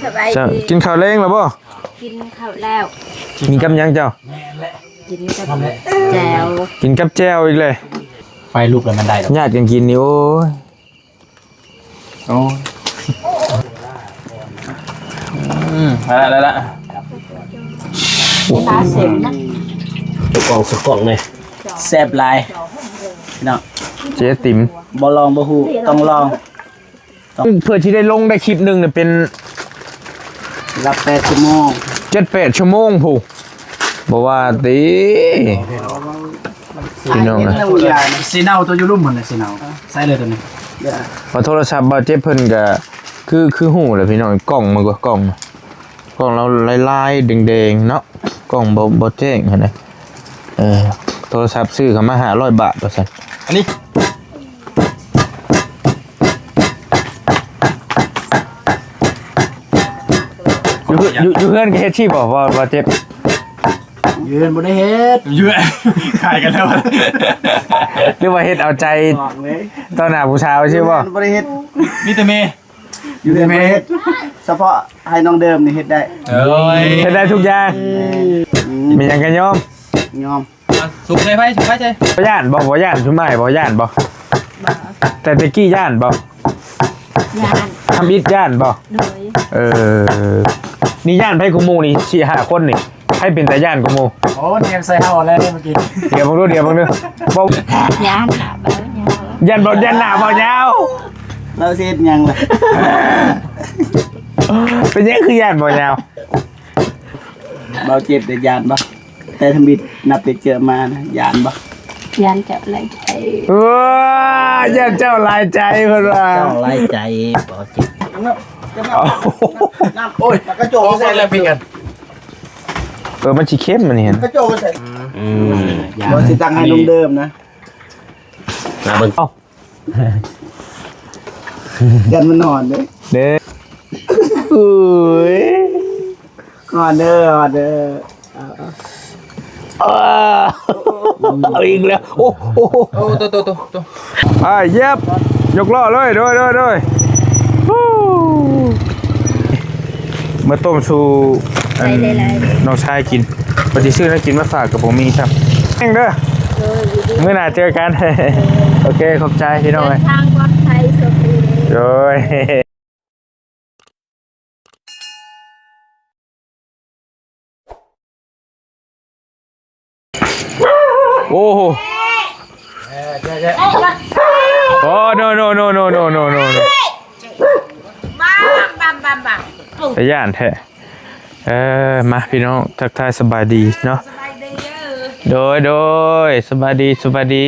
ສະບາຍດີ ກິນເຂົ້າແລງແລ້ວບໍ່? ກິນເຂົ້າແລ້ວ. ກິນກັບຫຍັງເຈົ້າ? ກິນກັບແຈ່ວ. ກິນກັບແຈ່ວອີກເລີຍ. ໄຟລຸກແລ້ວມັນໄດ້ດອກ. ຍາດກັນກິນນີ້ ໂອ້ຍ. ໂອ້ຍ ອືມ ໄດ້ລະ ໄດ້ລະ. ເວລາເສັມນະ ສະກ້ອງ ສະກ້ອງເລີຍ. ແຊບຫຼາຍພີ່ນ້ອງ. ເຈຕິມ ບໍ່ລອງບໍ່ຮູ້ ຕ້ອງລອງ. ເພື່ອຊິໄດ້ລົງໄດ້ຄລິບໜຶ່ງນີ້ເປັນຫຼັກແປດຊົ່ວໂມງ ເຈັດແປດຊົ່ວໂມງພຸ້ນ ບໍ່ວ່າຕິ ພີ່ນ້ອງເອີຍ. ຊິເນົ່າຕົວຢູ່ລຸ່ມພຸ້ນນະ ຊິເນົ່າ. ໃສ່ເລີຍຕົວນີ້. ເພາະໂທລະສັບບ່າວເຈັບເພິ່ນກະຄື ຄືຮູ້ແຫຼະພີ່ນ້ອງ. ກ້ອງມັນກໍກ້ອງ ກ້ອງລາວລາຍໆແດງໆເນາະ. ກ້ອງບໍ່ ບໍ່ແຈ້ງຫັ້ນນະ. ເອີ ໂທລະສັບຊື້ເຂົ້າມາຫ້າຮ້ອຍບາດວ່າຊັ້ນ. ອັນນີ້ ຢູ່ ຢູ່ ຢູ່ເຮືອນກໍເຮັດຊີ້ບໍ່ ວ່າ ວ່າເຈັບ? ຢູ່ເຮືອນບໍ່ໄດ້ເຮັດ. ຢູ່ ຂາຍກັນແລ້ວ ຫຼືວ່າເຮັດເອົາໃຈຕໍ່ໜ້າຜູ້ສາວຊີ້ບໍ່? ບໍ່ໄດ້ເຮັດ ມີແຕ່ແມ່. ຢູ່ເຮືອນບໍ່ເຮັດ ສະເພາະໃຫ້ນ້ອງເດີມນີ້ເຮັດໄດ້. ໂອ້ຍ ເຮັດໄດ້ທຸກຢ່າງ. ອືມ ມີຫຍັງກໍຍອມ ຍອມ. ອ່ະ ສຸກໃສ່ໄຟ ສຸກໄຟໃສ່. ບໍ່ຢ້ານບໍ່? ບໍ່ຢ້ານ ຊຸມອ້າຍບໍ່ຢ້ານບໍ່? ບໍ່. ແຕ່ແຕ່ກີ້ຢ້ານບໍ່? ຢ້ານ. ທຳອິດຢ້ານບໍ່? ໂດຍ. ເອີ ນີ້ຢ້ານໃຜກວ່າໝູ່ນີ້ ສີ່ຫ້າຄົນນີ້ ໃຜເປັນຕາຢ້ານກວ່າໝູ່? ໂອ້ ແນມໃສ່ເຮົາແລ້ວເມື່ອກີ້. ດຽວເບິ່ງດູ ດຽວເບິ່ງດູ. ບໍ່ ຢ້ານລະ ຢ້ານບໍ່? ຢ້ານໜ້າບໍ່ຍາວ. ລາວຊິເຮັດຫຍັງລະ? ເປັນຫຍັງຄືຢ້ານບໍ່ຍາວ? ເບົາເຈັບໄດ້ຢ້ານບໍ່? ແຕ່ທຳອິດນັບແຕ່ເກີດມານະ ຢ້ານບໍ່? ຢ້ານເຈົ້າຫຼາຍໃຈ. ເອີ ຢ້ານເຈົ້າຫຼາຍໃຈເພິ່ນວ່າ. ເຈົ້າຫຼາຍໃຈ ເບົາເຈັບ. ໂອ້ຍ ກະໂຈກໃສ່ແລ້ວ ເອີ ມັນຊິເຄັມອັນນີ້. ກະໂຈກໃສ່. ອືມ ບໍ່ຊິຕັ້ງໃຫ້ລຸງເດີມນະ. ມາເບິ່ງ. ເອົ້າ ຢ້ານມັນນອນເດ້ ເດ້. ອຸ້ຍ ນອນເດີ ນອນເດີ. ເອົາອີກແລ້ວ. ໂອ້ ໂອ້ ໂອ້ ໂຕ ໂຕ ໂຕ ໂຕ. ອ່າ ເຢັບ ຍົກລໍ້ເລີຍ. ໂດຍ ໂດຍ ໂດຍ. ມາຕົ້ມສູ່ ອັນ ໃສ່ຫຼາຍໆ ນ້ອງຊາຍກິນ. ເພິ່ນຊິຊື້ແນວກິນມາຝາກກໍບໍ່ມີຊ້ຳ. ເອງເດີ ໂດຍ ມື້ໜ້າເຈີກັນ. ໂອເຄ ຂອບໃຈພີ່ນ້ອງເອີຍ. ເດີນທາງປອດໄພ ໂຊກດີ. ໂດຍ. ໂອ້ໂຫ ໂອ້ ໂນ ໂນ ໂນ. ຕາຢ້ານແທ້. ເອີ ມາພີ່ນ້ອງ ທັກທາຍສະບາຍດີເນາະ. ໂດຍ ໂດຍ ສະບາຍດີ ສະບາຍດີ.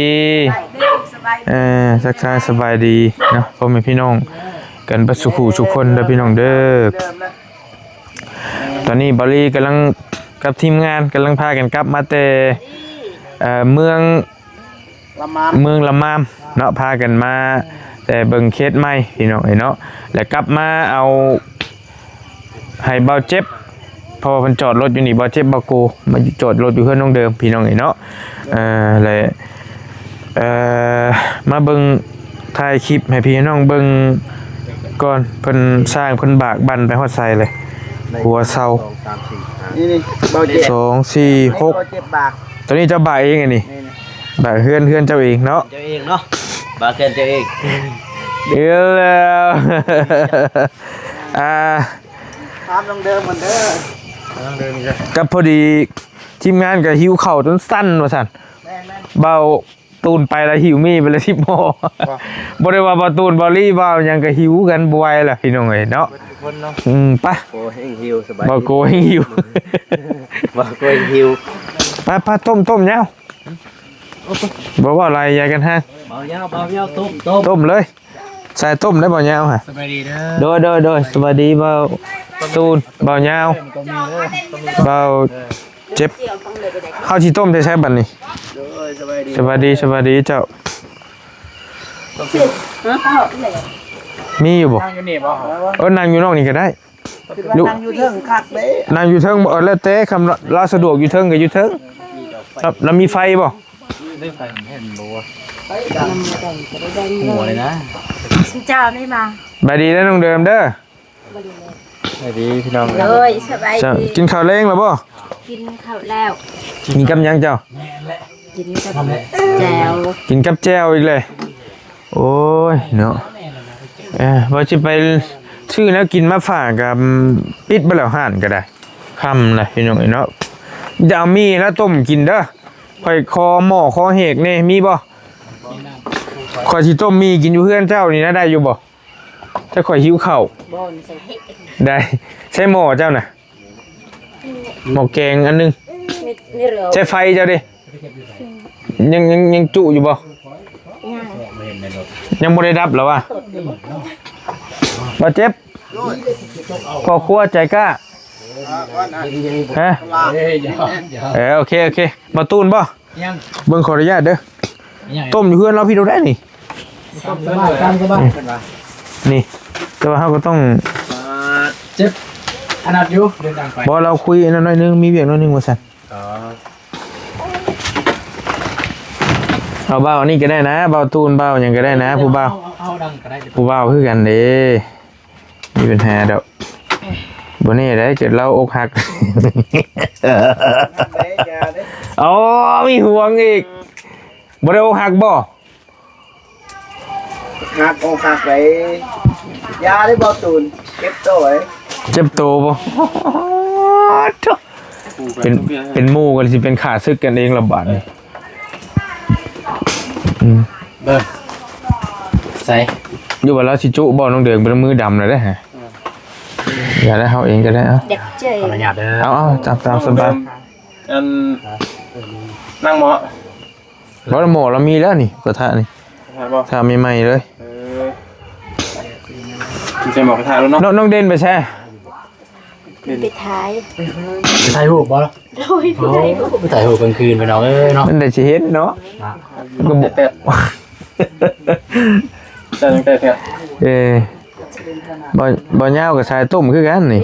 ເອີ ທັກທາຍສະບາຍດີເນາະ ພໍ່ແມ່ພີ່ນ້ອງກັນເບິດສູ່ຜູ້ສູ່ຄົນເດີພີ່ນ້ອງເດີ. ຕອນນີ້ເບົາລີກຳລັງກັບທີມງານກຳລັງພາກັນກັບມາແຕ່ ເອີ ເມືອງ ລະມາມ ເມືອງລະມາມເນາະ. ພາກັນມາແຕ່ເບິ່ງເຂດໃໝ່ພີ່ນ້ອງເອີຍເນາະ ແລ້ວກັບມາເອົາໃຫ້ເບົາເຈັບ ເພາະວ່າເພິ່ນຈອດລົດຢູ່ນີ້ ເບົາເຈັບ ເບົາໂກ ມາຈອດລົດຢູ່ເຮືອນນ້ອງເດີມພີ່ນ້ອງເອີຍເນາະ. ເອີ ແລະ ເອີ ມາເບິ່ງ ຖ່າຍຄລິບໃຫ້ພີ່ນ້ອງເບິ່ງກ່ອນ ເພິ່ນສ້າງ ເພິ່ນບາກບັ້ນໄປຮອດໃສເລີຍ ຫົວເສົາ. ນີ້ ນີ້ ເບົາເຈັບ ສອງ ສີ່ ຫົກ ເບົາເຈັບບາກ. ໂຕນີ້ເຈົ້າບາກເອງອັນນີ້? ນີ້ ນີ້ ບາກເຮືອນ ເຮືອນເຈົ້າເອງເນາະ? ເຈົ້າເອງເນາະ ບາກເຮືອນເຈົ້າເອງ. ເອີ ແລ້ວ ອ່າ ຖາມນ້ອງເດີມກ່ອນເດີ ນ້ອງເດີມ. ກໍພໍດີທີມງານກໍຫິວເຂົ້າຈົນສັ່ນວ່າຊັ້ນ. ແມ່ນໆ ເບົາ ຕູນໄປແລ້ວຫິວໝີ່ໄປແລ້ວສິບຫໍ່. ບໍ່ ບໍ່ໄດ້ວ່າເບົາຕູນ ເບົາລີ ເບົາຫຍັງກໍຫິວກັນບໍ່ໄຫວລະພີ່ນ້ອງເອີຍເນາະ. ເບິດທຸກຄົນເນາະ. ອືມ ໄປ ໂກແຮງຫິວ ສະບາຍ ເບົາໂກແຮງຫິວ ເບົາໂກແຮງຫິວ. ໄປ ໄປ ຕົ້ມ ຕົ້ມຍາວ. ບໍ່ເວົ້າຫຼາຍ ຢ່າກັນຮາ. ເບົາຍາວ ເບົາຍາວ ຕົ້ມ ຕົ້ມ ຕົ້ມເລີຍ. ສາຍຕົ້ມໄດ້ເບົາຍາວຫະ. ສະບາຍດີເດີ. ໂດຍ ໂດຍ ໂດຍ ສະບາຍດີເບົາຕູນ ເບົາຍາວ ເບົາ ເຈັບ. ເຮົາຊິຕົ້ມແຕ່ໃສບັດນີ້? ໂດຍ ສະບາຍດີ ສະບາຍດີ ສະບາຍດີເຈົ້າ. ມີຢູ່ບໍ່? ນັ່ງຢູ່ນີ້ບໍ່? ເອີ ນັ່ງຢູ່ນອກນີ້ກໍໄດ້. ນັ່ງຢູ່ເທິງຄັກເດ້ ນັ່ງຢູ່ເທິງ. ເອີ ແລ້ວແຕ່ ຄັນລາວສະດວກຢູ່ເທິງກໍຢູ່ເທິງ. ລາວ ລາວມີໄຟບໍ່? ໄຟກໍເຫັນບໍ່ວະ? ຫົວເລີຍນະ. ເຈົ້ານີ້ມາ. ສະບາຍດີເດີນ້ອງເດີມເດີ. ສະບາຍດີເດີ. ສະບາຍດີພີ່ນ້ອງ ໂດຍ ສະບາຍດີ. ເຈົ້າ ກິນເຂົ້າແລງແລ້ວບໍ່? ກິນເຂົ້າແລ້ວ. ກິນກັບຫຍັງເຈົ້າ? ກິນກັບແຈ່ວ. ກິນກັບແຈ່ວອີກເລີຍ. ໂອ້ຍເນາະ ເອີ ວ່າຊິໄປຊື້ແນວກິນມາຝາກ ກໍປິດໄປແລ້ວ ຮ້ານກໍໄດ້ ຄ່ຳແລ້ວພີ່ນ້ອງເອີຍເນາະ. ຈະເອົາໝີ່ແລ້ວຕົ້ມກິນເດີ. ຂ້ອຍຂໍໝໍ້ຂໍເຫກແດ່ ມີບໍ່? ຂ້ອຍຊິຕົ້ມໝີ່ກິນຢູ່ເຮືອນເຈົ້ານີ້ນະ ໄດ້ຢູ່ບໍ່? ແຕ່ຂ້ອຍຫິວເຂົ້າ. ໄດ້. ໃຊ້ໝໍ້ເຈົ້ານະ? ໝໍ້ແກງອັນໜຶ່ງ. ໃຊ້ໄຟເຈົ້າເດ? ຍັງ ຍັງ ຍັງຈຸຢູ່ບໍ່? ຍັງບໍ່ໄດ້ດັບລະວະ? ບໍ່ເຈັບ. ພໍ່ຄົວໃຈກ້າ. ຮະ? ເອີ ໂອເຄ ໂອເຄ. ບໍ່ຕູນບໍ່? ຍັງ ເບິ່ງ ຂໍອະນຸຍາດເດີ. ຫຍັງ? ຕົ້ມຢູ່ເຮືອນລາວພີ້ໂດໄດ້ນີ້. ຕາມສະບາຍ ຕາມສະບາຍ. ນີ້ ແຕ່ວ່າເຮົາກໍຕ້ອງ ອ່າ ເຈັບ ຂະໜາດຢູ່ ເດີນທາງໄປ. ບໍ່ ລາວຄຸຍອັນນັ້ນໜ້ອຍໜຶ່ງ ມີວຽກໜ້ອຍໜຶ່ງວ່າຊັ້ນ. ອໍ ເອົາບ່າວອັນນີ້ກໍໄດ້ນະ ບ່າວຕູນ ບ່າວຫຍັງກໍໄດ້ນະ ຜູ້ບ່າວ ເອົາ ເອົາ ເອົາດັງກໍໄດ້ ຜູ້ບ່າວຄືກັນເດ້. ມີບັນຫາດອກ. ບໍ່ແນ່ໄດ໋ ເກີດລາວອົກຫັກ. ອໍ ມີຫ່ວງອີກ. ບໍ່ໄດ້ອົກຫັກບໍ່? ຫັກອົກຫັກໄດ໋. ຢ່າໄດ້ບໍ່ຕູນ ເຈັບໂຕເດ້. ເຈັບໂຕບໍ່? ໂທ້ ເປັນ ເປັນໝູ່ກັນ ຊິເປັນຂ້າສຶກກັນເອງລະບາດນີ້. ອືມ ເບິ່ງໃສ່ ຫຼືວ່າລາວຊິຈຸບໍ່? ນ້ອງເດີງເປັນມືດຳແລ້ວເດ້. ເອີ ຢ່າແລ້ວ ເຮົາເອງກໍໄດ້. ເອົາ ເດັກເຈີຍ ຂໍອະນຸຍາດເດີ. ເອົາໆ ຕາມ ຕາມສະບາຍ. ອັນ ນັ່ງໝໍ້ ບໍ່ ໝໍ້ລາວມີແລ້ວນີ້ ກະທະນີ້. ກະທະບໍ່? ກະທະໃໝ່ໆເລີຍ. ເອີ ໃສ່ໝໍ້ກະທະແລ້ວເນາະ. ນ້ອງ ນ້ອງເດັ່ນໄປໃສ? ໄປຖ່າຍ ໄປຖ່າຍຮູບບໍ່? ໂດຍ ໄປຖ່າຍຮູບ ໂອ້ ໄປຖ່າຍຮູບກາງຄືນ ພີ່ນ້ອງເອີຍເນາະ. ມັນໄດ້ຊິເຫັນເນາະ. ນະ ກໍບໍ່ ແປດ ໃສ່ຕັ້ງແຕ່ແທ້. ເອີ ບໍ່ ບໍ່ຍາວກໍສາຍຕົ້ມຄືກັນນີ້.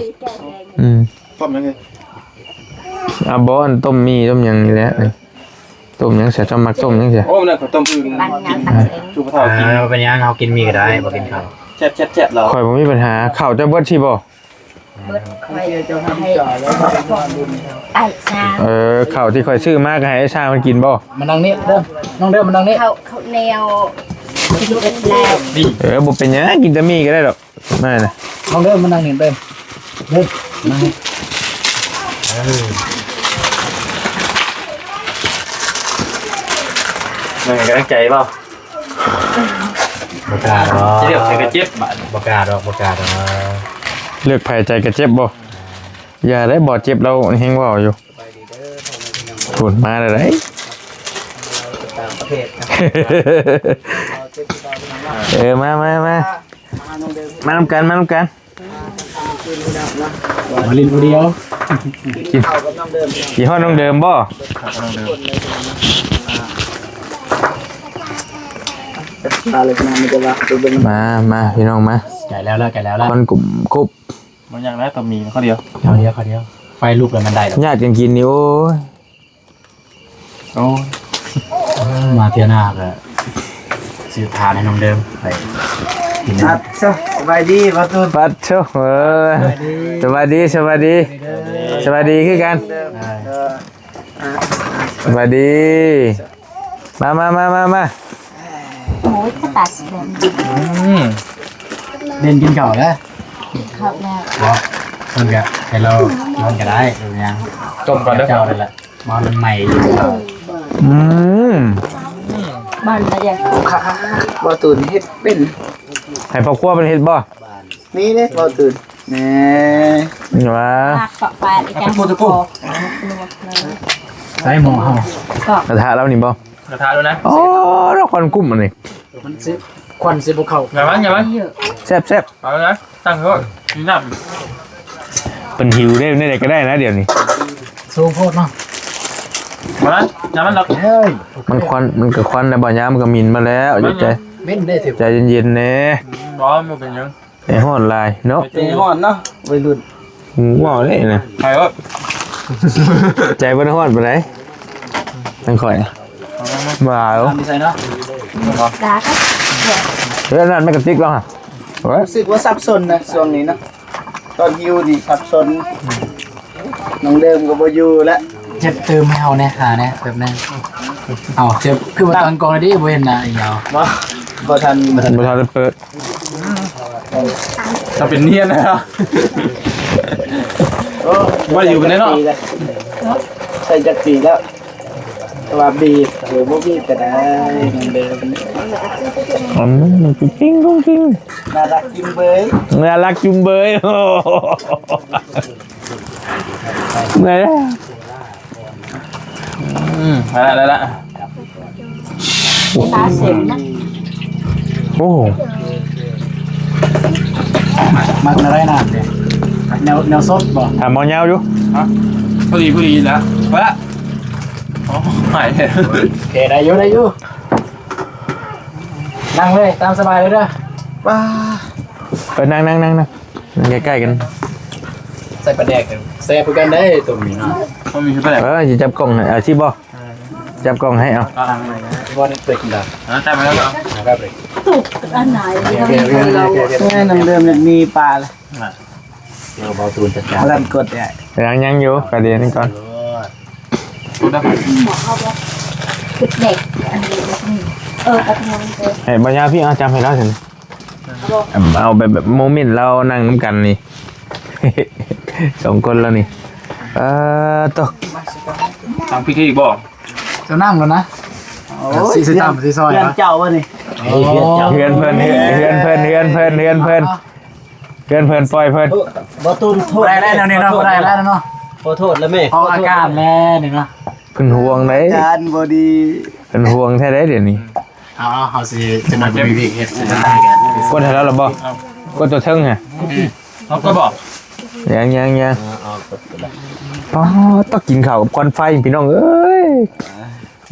ອືມ ຕົ້ມຫຍັງ? ອ່າ ບໍ່ ອັນຕົ້ມໝີ່ຕົ້ມຫຍັງນີ້ແຫຼະ. ຕົ້ມຫຍັງຊະ? ເຈົ້າມັກຕົ້ມຫຍັງຊະ? ໂອ້ ມັນກໍຕົ້ມອຶ່ງກິນ ສູ່ຜູ້ເຖົ້າກິນ. ເອີ ບໍ່ເປັນຫຍັງ ເຮົາກິນໝີ່ກໍໄດ້ ບໍ່ກິນເຂົ້າ. ແຊບໆໆ ລາວ. ຂ້ອຍບໍ່ມີບັນຫາ. ເຂົ້າເຈົ້າເບິດຊິບໍ່? ເບິດ ຂ້ອຍໃຫ້ອ້າຍຊາງ. ເອີ ເຂົ້າທີ່ຂ້ອຍຊື້ມາກໍໃຫ້ອ້າຍຊາງມັນກິນບໍ່? ມານັ່ງນີ້ເດີ ນ້ອງເດີ ມານັ່ງນີ້. ເຂົ້າ ເຂົ້າໜຽວກິນເບິດແລ້ວ. ເອີ ບໍ່ເປັນຫຍັງ ກິນແຕ່ໝີ່ກໍໄດ້ດອກ. ມານະ ນ້ອງເດີ ມານັ່ງນີ້ເດີ ເດີ ມາ. ເອີ ມັນກຳລັງໃຈບໍ່? ບໍ່ກ້າດອກ. ຊິເລືອກໃຜກໍເຈັບບາດນີ້. ບໍ່ກ້າດອກ ບໍ່ກ້າດອກ. ເລືອກໃຜໃຈກໍເຈັບບໍ່? ຢ່າໄດ້ ບໍ່ເຈັບ ລາວແຮງເວົ້າຢູ່. ພຸ້ນມາແລ້ວໃດ໋. ເອີ ມາ ມາ ມາ ມານຳກັນ ມານຳກັນ. ມາຫຼິ້ນຜູ້ດຽວ. ກິນ ກິນຮອດນ້ອງເດີມບໍ່? ມາ ມາ ພີ່ນ້ອງມາ. ໃກ້ແລ້ວ ໃກ້ແລ້ວ ຄວັນກຸ້ມຄຸບ. ບໍ່ຫຍັງນະ ຕ້ອງມີເຂົ້າດຽວ ເຂົ້າດຽວ ເຂົ້າດຽວ. ໄຟລຸກແລ້ວມັນໄດ້ດອກ. ຍາດກັນກິນນີ້ ໂອ້ຍ. ໂອ້ຍ ມາເທື່ອໜ້າກໍຊື້ທານໃຫ້ນ້ອງເດີມໄປກິນ. ປັດໂທ້ ສະບາຍດີບ່າວຕູນ. ປັດໂທ້ ເອີ ສະບາຍດີ ສະບາຍດີ ສະບາຍດີຄືກັນ. ເອີ ສະບາຍດີ. ມາ ມາ ມາ ມາ ມາ. ໂອ້ຍ ຕາສະເດັນ. ອືມ ເດັ່ນກິນເຂົ້າແລ້ວ? ກິນເຂົ້າແລ້ວ. ບໍ່ ເພິ່ນກະໃຫ້ລາວກິນກໍໄດ້ ເປັນຫຍັງ. ຕົ້ມກ່ອນເດີ ເຈົ້ານັ້ນແຫຼະ. ມັນໃໝ່ຢູ່. ອືມ ມັນລະຢ່າງ ບ່າວຕູນເຮັດເປັນ. ໃຫ້ພໍ່ຄົວເພິ່ນເຮັດບໍ່? ນີ້ເດ້ ບ່າວຕູນ ແນ່ ວ່າ ປາກເກາະປາກອີກ ຕະປູ ຕະປູ ໃສ່ໝໍ້ເຮົາ ກະທະລາວນີ້ບໍ່? ກະທະລາວນະ. ໂອ້ ລາວຄວັນກຸ້ມອັນນີ້ ມັນຊິ ຄວັນຊິບໍ່ເຂົ້າ. ຢ່າມັນ ຢ່າມັນ. ແຊບໆ. ເອົາລະ ຕັ້ງໂລດ ມີນ້ຳ. ເພິ່ນຫິວເດ້ ແນວໃດກໍໄດ້ນະດຽວນີ້. ສູງໂພດເນາະ. ບໍ່ນະ ຢ່າມັນດອກ. ເອີຍ ມັນຄວັນ ມັນກໍຄວັນແລ້ວ ບໍ່ຍາມມັນກໍໝິ່ນມາແລ້ວ. ຢ່າໃຈ ເໝັນເດ້ ໃຈເຢັນໆແດ່. ບໍ່ ບໍ່ເປັນຫຍັງ. ໃຈຮ້ອນຫຼາຍເນາະ ໃຈຮ້ອນເນາະ ໄວລຸ້ນ. ຫູເວົ້າເດ້ນະ ໃຜເອີຍ ໃຈບໍ່ໄດ້ຮ້ອນປານໃດ. ທັງຂ້ອຍ ມາເອົາ ເອີ ນັ້ນມັນກະຕິກແລ້ວ. ຮູ້ສຶກວ່າສັບສົນນະຊ່ວງນີ້ເນາະ. ຕອນຫິວນີ້ສັບສົນ ນ້ອງເດີມກໍບໍ່ຢູ່ແລ້ວ. ເຈັບຕື່ມໃຫ້ເຮົາແດ່ ຫາແດ່ແບບນັ້ນ. ເອົາ ເຈັບ ຄືວ່າຕອນກ່ອນນີ້ບໍ່ເຫັນໜ້າອີຫຍັງ. ບໍ່ ບໍ່ທັນ ບໍ່ທັນໄດ້ເປີດ. ເຮົາເປັນນຽນແລ້ວ. ໂອ້ ບໍ່ໄດ້ຢູ່ປານໃດເນາະ. ໃສ່ຈັກປີແລ້ວ? ແຕ່ວ່າບີບ ເອີ ບໍ່ບີບກໍໄດ້ ເດີມ. ອືມ ກຸ້ງກິ້ງ ກຸ້ງກິ້ງ ໜ້າຮັກຈຸ້ມເບີຍ ໜ້າຮັກຈຸ້ມເບີຍ. ເມື່ອຍແລ້ວ. ອືມ ໄດ້ລະ ໄດ້ລະ. ຕາເສັມນະ. ໂອ້ ມັກແນວໃດນະ ແນວ ແນວສົດບໍ່? ຖາມເອົາຍາວຢູ່. ຮະ ພໍດີ ພໍດີລະ ພໍລະ. ໂອ້ ຫາຍແທ້. ໂອເຄ ໄດ້ຢູ່ ໄດ້ຢູ່. ນັ່ງເລີຍ ຕາມສະບາຍເລີຍເດີ. ວ້າ ເອີ ນັ່ງ ນັ່ງ ນັ່ງ ນັ່ງ ນັ່ງໃກ້ໆກັນ. ໃສ່ປາແດກແຊບຄືກັນເດ້ ຕົ້ມນີ້ເນາະ. ບໍ່ມີປາແດກ. ເອີ ຊິຈັບກ້ອງໃຫ້ ເອົາຊິບໍ່? ຈັບກ້ອງໃຫ້ ເອົາ. ບໍ່ໄດ້ເປີດກິນດອກ. ເອົາ ຈັບໄວ້ແລ້ວ ເອົາ ໄປເລີຍ. ຕຸກອັນໄຫນ? ໂອເຄ ໂອເຄ ໂອເຄ ໂອເຄ. ນ້ອງເດີມມີປາລະ. ເອົາ ເບົາຕູນຈັດການ. ລັນກົດແລ້ວ. ຍັງ ຍັງຢູ່ ກະດຽວນີ້ກ່ອນ. ເອົາບໍ່? ເອີ ເອົາ ໃຫ້ບໍ່ຍາວພີ່ ເອົາ ຈັບໃຫ້ລາວຊັ້ນ. ເອົາແບບ ແບບໂມເມັນລາວນັ່ງນຳກັນນີ້ ສອງຄົນລາວນີ້. ເອີ ໂຕ ຕັ້ງພິທີບໍ່? ເຈົ້ານັ່ງແລ້ວນະ. ໂອ້ຍ ຊິ ຊິຕຳຊິຊອຍ ເຮືອນເຈົ້າບໍ່ນີ້? ໂອ້ ເຮືອນເພິ່ນ ເຮືອນເພິ່ນ ເຮືອນເພິ່ນ ເຮືອນເພິ່ນ ເຮືອນເພິ່ນ ເຮືອນເພິ່ນ ປ່ອຍເພິ່ນ. ບໍ່ຕູນໂທດ ບໍ່ໄດ້ແລ້ວແນວນີ້ເນາະ ບໍ່ໄດ້ແລ້ວເນາະ. ຂໍໂທດແລ້ວແມ່ ອອກອາການແລ້ວນີ້ເນາະ. ເພິ່ນຫ່ວງໄດ໋ ອາການບໍ່ດີ ເພິ່ນຫ່ວງແທ້ໄດ໋ດຽວນີ້. ເອົາ ເຮົາຊິ ຈັກໜ່ອຍບໍ່ມີວຽກເຮັດ ຊິໄປຫາກັນ. ກົດໃຫ້ລາວແລ້ວບໍ່? ກົດຕົວເທິງຫະ. ເອົາກໍບອກ ຍັງ ຍັງ ຍັງ. ເອົາ ເອົາ ກົດກໍໄດ້. ປາດ ຕ້ອງກິນເຂົ້າກັບຄວັນໄຟພີ່ນ້ອງເອີຍ.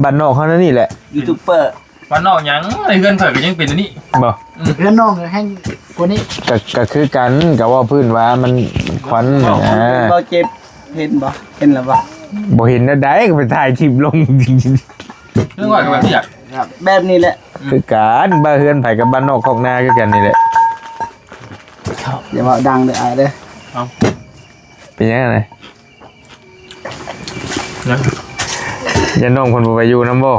ບ້ານນອກເຮົາແນວນີ້ແຫຼະ ຢູທູບເບີ. ບ້ານນອກຫຍັງ ໃນເຮືອນຂ້ອຍກໍຍັງເປັນອັນນີ້. ບໍ່ ອືມ ເຮືອນນ້ອງກໍແຮງກວ່ານີ້. ກໍ ກໍຄືກັນ ກໍເວົ້າພື້ນວ່າມັນ ມັນຄວັນນະ. ເວົ້າເຈັບ ເຫັນບໍ່? ເຫັນແລ້ວບໍ່? ບໍ່ເຫັນແນວໃດ ກໍໄປຖ່າຍຄລິບລົງ. ເລື່ອງວ່າກໍແບບນີ້ ແບບນີ້ແຫຼະ ອືມ ຄືກັນ. ບ້ານເຮືອນໃຜກັບບ້ານນອກຄອກນາຄືກັນນີ້ແຫຼະ. ຢ່າເວົ້າດັງເດີອ້າຍເດີ. ເອົ້າ ເປັນຫຍັງນະ? ນະ ຢ້ານນ້ອງເພິ່ນບໍ່ໄປຢູ່ນຳບໍ່? ອື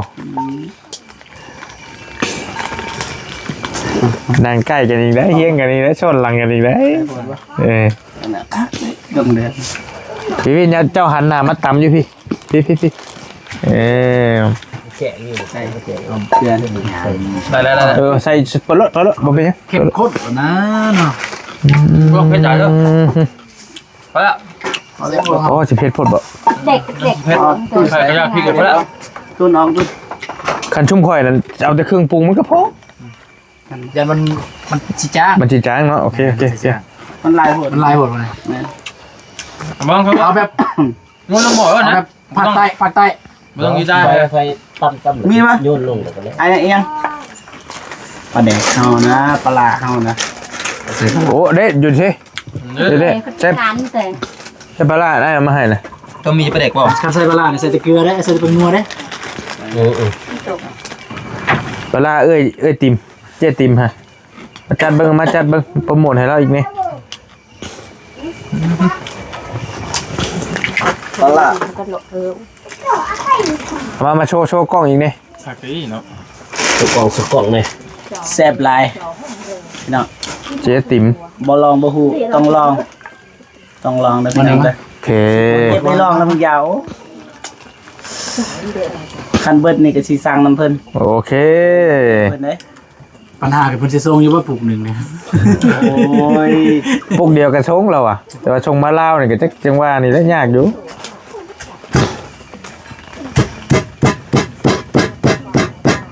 ມ ນັ່ງໃກ້ກັນອີກໄດ໋ ຮຽງກັນອີກໄດ໋ ຊ້ອນຫຼັງກັນອີກໄດ໋. ເອີ ເບິ່ງເດີ ພີ່ວິນ ເຈົ້າຫັນໜ້າມາຕຳຢູ່ພີ້. ພີ້ ພີ້ ພີ້. ເອີ ແກະຢູ່ ໃສ່ ແກະເອົາເພື່ອນ. ໄດ້ ໄດ້ ໄດ້ ເອີ ໃສ່ປະໂລດ ປະໂລດ ບໍ່ເປັນຫຍັງ. ເຂັ້ມຂຸ້ນນະເນາະ. ອືມ ເຜັດໃຈເດີ. ພໍລະ ພໍລະ. ໂອ້ ຊິເຜັດໂພດບໍ່? ເດັກ ເດັກ ເຜັດ ໃສ່ກະຍາພິກໄປແລ້ວ. ຕຸ້ນອອກ ຕຸ້ນ. ຄັນຊຸມຂ້ອຍນັ້ນ ເອົາແຕ່ເຄື່ອງປຸງມັນກໍພໍ. ຢ້ານມັນ ມັນຊິຈາງ ມັນຊິຈາງເນາະ. ໂອເຄ ໂອເຄ ໂອເຄ. ມັນຫຼາຍໂພດ ມັນຫຼາຍໂພດ. ແມ່ນ ເອົາແບບ ງວນລະໝໍ້ນະ ເອົາແບບພາກໃຕ້ ພາກໃຕ້. ບໍ່ຕ້ອງມີໄດ້ ໄຟ ໄຟ ຕຳ ຕຳ ມີມະ ໂຍນລົງແລ້ວກໍແລ້ວ. ອັນນີ້ຫຍັງ? ປາແດກເຮົານະ ປາຫຼ້າເຮົານະ. ໂອ້ ເດ້ ຢູ່ເດ້ ເດ້ ເດ້ ໃສ່ ໃສ່ປາຫຼ້າໄດ້ເອົາມາໃຫ້ນະ. ຕ້ອງມີປາແດກບໍ່? ຄັນໃສ່ປາຫຼ້ານີ້ໃສ່ແຕ່ເກືອເດ້ ໃສ່ແຕ່ແປ້ງນົວເດ້. ເອີ ເອີ ປາຫຼ້າເອື້ອຍ ເອື້ອຍຕິມ ເຈ້ຕິມຫະ. ມາຈັດເບິ່ງ ມາຈັດເບິ່ງ ໂປຣໂມດໃຫ້ລາວອີກແດ່. ປາຫຼ້າ ມາ ມາໂຊ ໂຊກ້ອງອີກແດ່. ຄັກອີ່ເນາະ ໂຊກ້ອງ ໂຊກ້ອງແດ່. ແຊບຫຼາຍພີ່ນ້ອງ ເຈ້ຕິມ. ບໍ່ລອງບໍ່ຮູ້ ຕ້ອງລອງ ຕ້ອງລອງເດີພີ່ນ້ອງເດີ. ໂອເຄ ເກັບໄວ້ລອງນຳຢາວ. ຄັນເບິດນີ້ກໍຊິສັ່ງນຳເພິ່ນ. ໂອເຄ ເພິ່ນເດ້. ບັນຫາຄືເພິ່ນຊິສົ່ງຢູ່ບໍ່ປຸກໜຶ່ງນີ້? ໂອ້ຍ ປຸກດຽວກໍສົ່ງແລ້ວວ່າ ແຕ່ວ່າສົ່ງມາລາວນີ້ກໍຈັກ ຈັ່ງວ່ານີ້ແຫຼະ ຍາກຢູ່.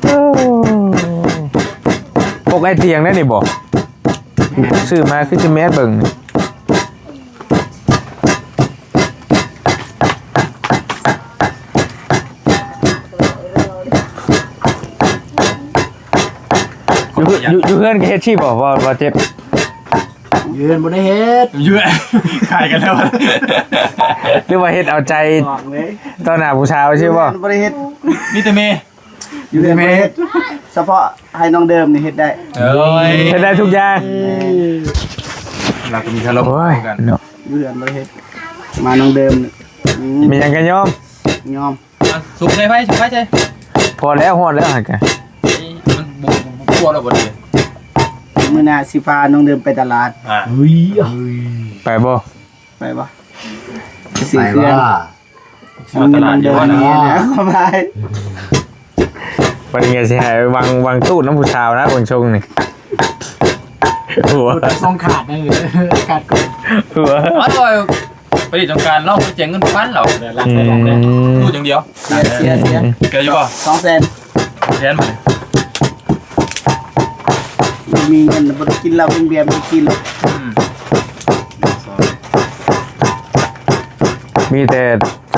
ໂອ້ ປົກໄອ້ຕຽງໄດ້ນີ້ບໍ່? ຊື້ມາຄືຊິແມ່ນເບິ່ງ. ຢູ່ ຢູ່ ຢູ່ເຮືອນກໍເຮັດຊີ້ບໍ່ ບໍ່ ບໍ່ເຈັບ? ຢູ່ເຮືອນບໍ່ໄດ້ເຮັດ ຢູ່ ຂາຍກັນແລ້ວ ຫຼືວ່າເຮັດເອົາໃຈຕໍ່ໜ້າຜູ້ສາວຊີ້ບໍ່? ບໍ່ໄດ້ເຮັດ ມີແຕ່ແມ່. ຢູ່ໃນເຮັດ ສະເພາະໃຫ້ນ້ອງເດີມນີ້ເຮັດໄດ້. ໂອ້ຍ ເຮັດໄດ້ທຸກຢ່າງ. ລາວກໍມີຄາລົບ ໂອ້ຍ ກັນເນາະ ເຮືອນບໍ່ໄດ້ເຮັດ ມານ້ອງເດີມ ອືມ ມີຫຍັງກໍຍອມ ຍອມ ອ່ະ ສຸກໃສ່ໄຟ ສຸກໄຟໃສ່ ພໍແລ້ວ ຮອດແລ້ວຫັ້ນກະ ນີ້ມັນບໍ່ ບໍ່ ບໍ່ ບໍ່ ບໍ່ ມື້ໜ້າຊິພານ້ອງເດີມໄປຕະຫຼາດ ອ່າ ເຮີ້ຍ ໄປບໍ່? ໄປບໍ່? ໄປ ຊື້ເຄື່ອງ ມາຕະຫຼາດຢູ່ ເອົາເງິນນຳເດີມ ນີ້ນະ ສະບາຍ ບັດນີ້ກໍຊິໃຫ້ວາງ ວາງຕູ້ນຳຜູ້ສາວນະ ເບິ່ງຊົງນີ້ ຫົວ ສົ່ງຂາດເດີ ຂາດກ່ອນ ຫົວ ໂອ້ຍ ໄປຫຼິ້ນສົງການ ລອງໄປແຈກເງິນພັນແລ້ວ ອືມ ຕູ້ຢ່າງດຽວ ເສຍ ເສຍ ເສຍ ເກີນຢູ່ບໍ່? ສອງແສນ ແສນ ບໍ່ມີເງິນ ບໍ່ໄດ້ກິນເຫຼົ້າກິນເບຍ ບໍ່ໄດ້ກິນ ອືມ ມີແຕ່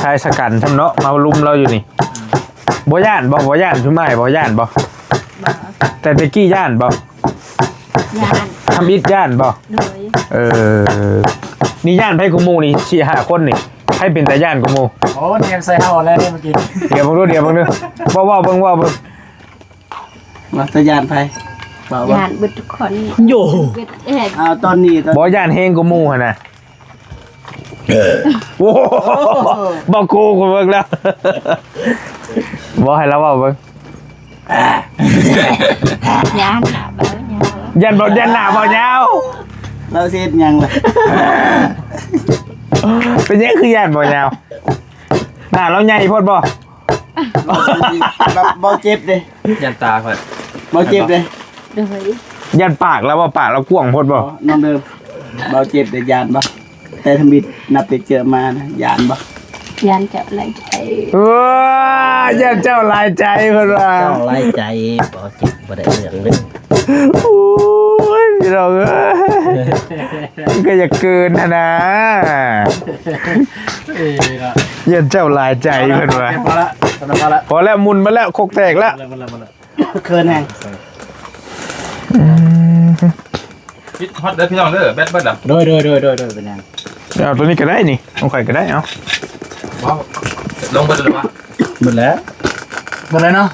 ຊາຍຊະກັນຊ້ຳເນາະ ມາລຸມລາວຢູ່ນີ້ ອືມ ບໍ່ຢ້ານບໍ່? ບໍ່ຢ້ານ ຊຸມອ້າຍບໍ່ຢ້ານບໍ່? ບໍ່ ແຕ່ແຕ່ກີ້ຢ້ານບໍ່? ຢ້ານ ທຳອິດຢ້ານບໍ່? ໂດຍ ເອີ ນີ້ຢ້ານໃຜກວ່າໝູ່ນີ້ ສີ່ຫ້າຄົນນີ້ ໃຜເປັນຕາຢ້ານກວ່າໝູ່? ໂອ້ ນຽມໃສ່ເຮົາແລ້ວເມື່ອກີ້ ດຽວເບິ່ງດູ ດຽວເບິ່ງດູ ເວົ້າ ເວົ້າເບິ່ງ ເວົ້າເບິ່ງ ວ່າຕາຢ້ານໃຜ? ເວົ້າ ຢ້ານເບິດທຸກຄົນ ໂຢ ເບິດແຮງ ເອົາຕອນນີ້ ບໍ່ ຢ້ານແຮງກວ່າໝູ່ຫັ້ນນະ ໂອ້ ໂອ້ໂຫ ບໍ່ກູກໍເບິ່ງແລ້ວ ບໍ່ໃຫ້ລາວເວົ້າເບິ່ງ ຢ້ານໜ້າເບົາຍາວ ຢ້ານເບົາ ຢ້ານໜ້າເບົາຍາວ ລາວຊິເຮັດຫຍັງລະ ເປັນຫຍັງຄືຢ້ານເບົາຍາວ? ໜ້າລາວໃຫຍ່ໂພດບໍ່? ແບບບໍ່ເຈັບເດ້ ຢ້ານຕາຂ້ອຍ ບໍ່ເຈັບເດ້ ໂດຍ ຢ້ານປາກລາວບໍ່? ປາກລາວກວ້າງໂພດບໍ່? ນ້ອງເດີມ ບໍ່ເຈັບເດ້ ຢ້ານບໍ່? ແຕ່ທຳອິດນັບແຕ່ເຈີມານະ ຢ້ານບໍ່? ຢ້ານເຈົ້າຫຼາຍໃຈ ເອີ ຢ້ານເຈົ້າຫຼາຍໃຈເພິ່ນວ່າ ເຈົ້າຫຼາຍໃຈ ບໍ່ເຈັບ ບໍ່ໄດ້ເລື່ອງເລີຍ ໂອ້ຍ ພີ່ນ້ອງເອີຍ ກໍຢ່າເກີນຫັ້ນນາ ເອີ ຢ້ານເຈົ້າຫຼາຍໃຈເພິ່ນວ່າ ພໍແລ້ວ ພໍແລ້ວ ໝຸ່ນມາແລ້ວ ຄົກແຕກແລ້ວ ພໍແລ້ວ ພໍແລ້ວ ພໍແລ້ວ ເຂີນແຮງ ອືມ ປິດຮອດເດີພີ່ນ້ອງເດີ ແບັດເບິດແລ້ວ ໂດຍ ໂດຍ ໂດຍ ໂດຍ ເປັນຫຍັງ ເອົາຕົວນີ້ກໍໄດ້ນີ້ ຂອງຂ້ອຍກໍໄດ້ ເອົາ ບໍ່ ລົງເບິດແລ້ວວະ ເບິດແລ້ວ ເບິດແລ້ວເນາະ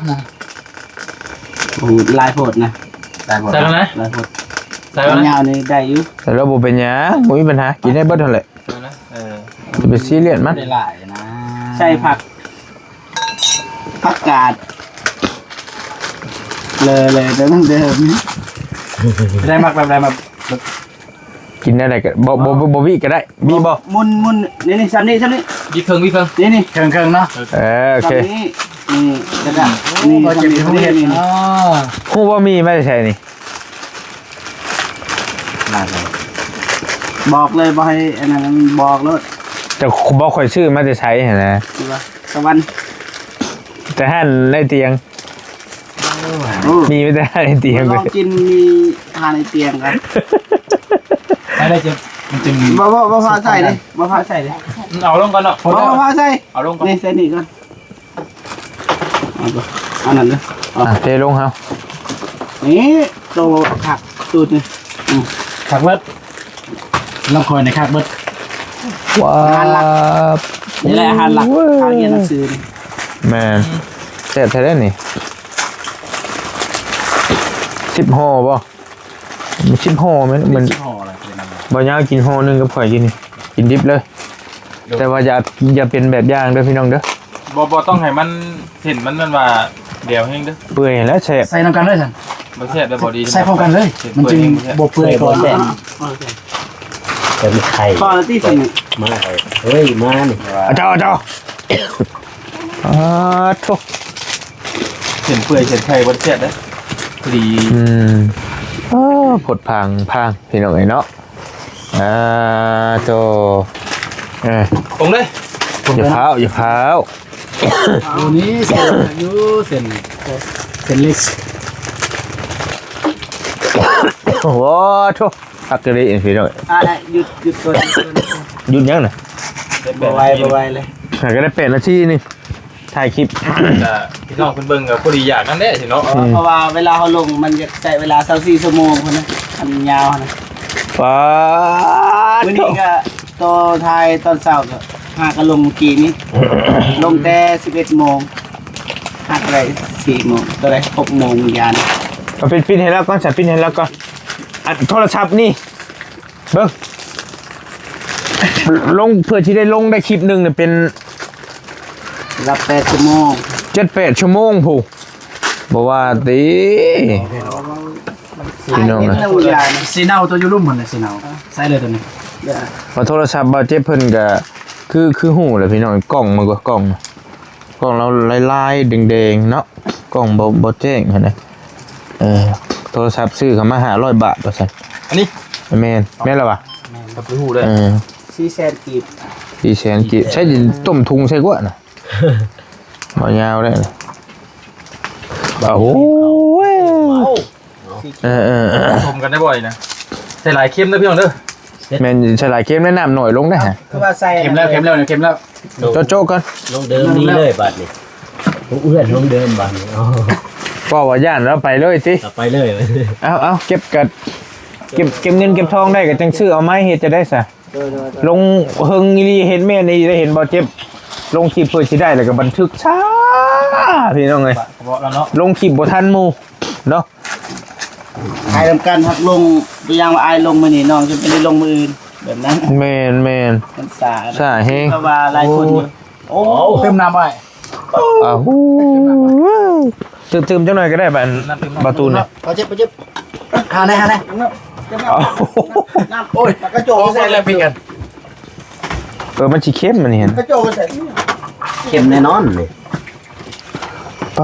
ໂອ້ ຫຼາຍໂພດນະ ຫຼາຍໂພດ ໃສ່ແລ້ວນະ ຫຼາຍໂພດ ໃສ່ແລ້ວນະ ຍາວນີ້ໄດ້ຢູ່ ໃສ່ແລ້ວບໍ່ເປັນຫຍັງ ບໍ່ມີບັນຫາ ກິນໄດ້ເບິດຫັ້ນແຫຼະ ໃສ່ແລ້ວນະ ເອີ ຢ່າໄປຊີຣຽສມັນ ໄດ້ຫຼາຍນະ ໃສ່ຜັກ ຜັກກາດ ເລີຍ ເລີຍ ເດີມ ເດີມ ໄດ້ມັກແບບໃດ ແບບ ກິນແນວໃດກໍ ບໍ່ ບໍ່ ບໍ່ ບໍ່ບິກໍໄດ້ ບິບໍ່ ໝຸ່ນ ໝຸ່ນ ນີ້ ນີ້ ຊ່ຳນີ້ ຊ່ຳນີ້ ບິເຄິ່ງ ບິເຄິ່ງ ນີ້ ນີ້ ເຄິ່ງໆເນາະ ເອີ ໂອເຄ ຊ່ຳນີ້ ນີ້ ແລ້ວກໍ ນີ້ ບໍ່ເຈັບຢູ່ໂຮງຮຽນ ນີ້ ອໍ ຮູ້ບໍ່ມີມາແຕ່ໃສນີ້ ບອກເລີຍ ບໍ່ໃຫ້ອັນນັ້ນ ບອກໂລດ ແຕ່ບອກຂ້ອຍຊື້ມາແຕ່ໃສຫັ້ນນະ ຢູ່ສະຫວັນ ແຕ່ຮ້ານໃນຕຽງ ໂອ້ ມີໄວ້ແຕ່ໃນຕຽງ ລອງກິນມີທານໃນຕຽງກັນ ໃຫ້ໄດ້ເຈັບ ມັນຈຶ່ງ ບໍ່ ບໍ່ ບໍ່ພາໃສ່ເດ້ ບໍ່ພາໃສ່ເດ້ ເອົາລົງກ່ອນເນາະ ບໍ່ ບໍ່ພາໃສ່ ເອົາລົງກ່ອນ ນີ້ໃສ່ນີ້ກ່ອນ ເອົາ ເອົານັ້ນເດີ ເອົາ ອ່ະ ເທລົງເຮົາ ນີ້ໂຕຄັກສຸດນີ້ ອືມ ຄັກເບິດ ລຳຂ້ອຍນີ້ຄັກເບິດ ວ້າວ ນີ້ແຫຼະອາຫານຫຼັກ ໂອ້ຍ ທາງຮຽນໜັງສືນີ້ ແມ່ນ ແຊບແທ້ເດ້ນີ້ ສິບຫໍ່ບໍ່? ມັນສິບຫໍ່ແມ່ນ ມັນ ສິບຫໍ່ລະ ເປັນຫຍັງ ບໍ່ຍາວກິນຫໍ່ໜຶ່ງກັບຂ້ອຍກິນນີ້ ກິນດິບເລີຍ ໂດຍ ແຕ່ວ່າຢ່າ ຢ່າເປັນແບບຢ່າງເດີພີ່ນ້ອງເດີ ບໍ່ ບໍ່ຕ້ອງໃຫ້ມັນ ເສັ້ນມັນ ມັນວ່າແບວແຮງເດີ ເປື່ອຍແລ້ວແຊບ ໃສ່ນຳກັນເລີຍຊັ້ນ ບໍ່ແຊບແລ້ວບໍ່ດີ ໃສ່ພ້ອມກັນເລີຍ ມັນຈຶ່ງບໍ່ເປື່ອຍກ່ອນ ແຊບ ແຕ່ມີໄຂ່ ພໍແລ້ວຕິ ໃສ່ນີ້ ມາ ເຮີ້ຍ ມານີ້ ອາເຈົ້າ ອາເຈົ້າ ອາໂທ້ ເສັ້ນເປື່ອຍເສັ້ນໄຂ່ບໍ່ແຊບເດ້ ພໍດີ ອືມ ໂອ້ ພົດພາງພາງ ພີ່ນ້ອງເອີຍເນາະ ອາໂຕ ເອີ ລົງເລີຍ ຢ່າຟ້າວ ຢ່າຟ້າວ ໂຕນີ້ເສັ້ນຢູ່ ເສັ້ນ ເສັ້ນເລັກ ໂອ້ໂຫ ຄັກອີ່ຫຼີພີ່ນ້ອງ ອ່າ ຢຸດ ຢຸດກ່ອນ ຢຸດກ່ອນ ຢຸດຫຍັງນະ ບໍ່ໄຫວ ບໍ່ໄຫວເລີຍ ຫາກໍໄດ້ແປດນາທີນີ້ ຖ່າຍຄລິບ ກໍພີ່ນ້ອງເພິ່ນເບິ່ງກໍພໍດີຢາກນຳແຫຼະຊິເນາະ ອືມ ເພາະວ່າເວລາເຮົາລົງມັນຢາກໃຊ້ເວລາຊາວສີ່ຊົ່ວໂມງພຸ້ນນະ ອັນຍາວຫັ້ນນະ ປາດ ມື້ນີ້ກໍຕໍ່ຖ່າຍຕອນເຊົ້າກໍຫາກໍລົງມື້ກີ້ນີ້ ລົງແຕ່ສິບເອັດໂມງ ຫາກໍໄດ້ສີ່ໂມງ ກໍໄດ້ຫົກໂມງຍານ ເອົາ ປິດ ປິດໃຫ້ລາວກ່ອນ ສະ ປິດໃຫ້ລາວກ່ອນ ອັນໂທລະສັບນີ້ ເບິ່ງ ລົງ ເພື່ອຊິໄດ້ລົງໄດ້ຄລິບໜຶ່ງນີ້ເປັນ ລະແປດຊົ່ວໂມງ ເຈັດແປດຊົ່ວໂມງພຸ້ນ ບໍ່ວ່າຕິ ພີ່ນ້ອງເອີຍ ຊິເນົ່າ ໂຕຢູ່ລຸ່ມຫັ້ນແຫຼະ ຊິເນົ່າ ໃສ່ເລີຍໂຕນີ້ ວ່າໂທລະສັບບ່າວເຈັບເພິ່ນກະ ຄື ຄືຮູ້ແຫຼະພີ່ນ້ອງ ກ້ອງມັນກໍກ້ອງ ກ້ອງລາວລາຍໆແດງໆເນາະ ກ້ອງບໍ່ ບໍ່ແຈ້ງຫັ້ນນະ ເອີ ໂທລະສັບຊື້ເຂົ້າມາຫ້າຮ້ອຍບາດວ່າຊັ້ນ ອັນນີ້ ແມ່ນ ແມ່ນແລ້ວຫວາ ແມ່ນ ກໍບໍ່ຮູ້ເລີຍ ເອີ ສີ່ແສນກີບ ສີ່ແສນກີບ ໃຊ້ຕົ້ມທຸງໃສ່ກວ່ານະ ບໍ່ຍາວໄດ້ ໂອ້ໂຫ ເອີໆ ສົມກັນໄດ້ບໍ່ນີ້ນະ ໃສ່ຫຼາຍເຄັມເດີພີ່ນ້ອງເດີ ແມ່ນໃສ່ຫຼາຍເຄັມແລ້ວນ້ຳໜ້ອຍລົງໄດ້ຫະ ຄືວ່າໃສ່ ເຄັມແລ້ວ ເຄັມແລ້ວ ເຄັມແລ້ວ ໂຈະໆກ່ອນ ລົງເດີມນີ້ເລີຍບາດນີ້ ເພື່ອນລົງເດີມບາດນີ້ ເວົ້າວ່າຢ້ານແລ້ວໄປເລີຍຕິ ເອົາໄປເລີຍ ເອົາ ເອົາ ເກັບກັນ ເກັບ ເກັບເງິນເກັບທອງໄດ້ກໍຈັ່ງຊື້ເອົາໃໝ່ ເຮັດຈັ່ງໃດຊະ ໂດຍໆໆ ລົງເຮິງອີ່ຫຼີ ເຮັດແມ່ນອີ່ຫຼີ ໄດ້ເຫັນບໍ່ເຈັບ ລົງຄລິບເພື່ອຊິໄດ້ ແລ້ວກໍບັນທຶກຊ້າ ພີ່ນ້ອງເອີຍ ເພາະເນາະ ລົງຄລິບບໍ່ທັນໝູ່ເນາະ ຂາຍນຳກັນ ຫາກລົງ ຕົວຢ່າງວ່າອ້າຍລົງມື້ນີ້ ນ້ອງຈະໄປໄດ້ລົງມື້ອື່ນ ແບບນັ້ນ ແມ່ນໆ ມັນຊ້າ ຊ້າແຮງ ເພາະວ່າຫຼາຍຄົນຢູ່ ໂອ້ ຕື່ມນ້ຳໄວ້ ອ້າວ ຕື່ມໆຈັກໜ້ອຍກໍໄດ້ບາດ ບາດຕູນນີ້ ເອົາເຈັບ ເອົາເຈັບ ຫາແດ່ ຫາແດ່ ໂອ້ຍ ກະໂຈກໃສ່ ເອີ ມັນຊິເຄັມອັນນີ້ ກະໂຈກໃສ່ ເຄັມແນ່ນອນນີ້ ປ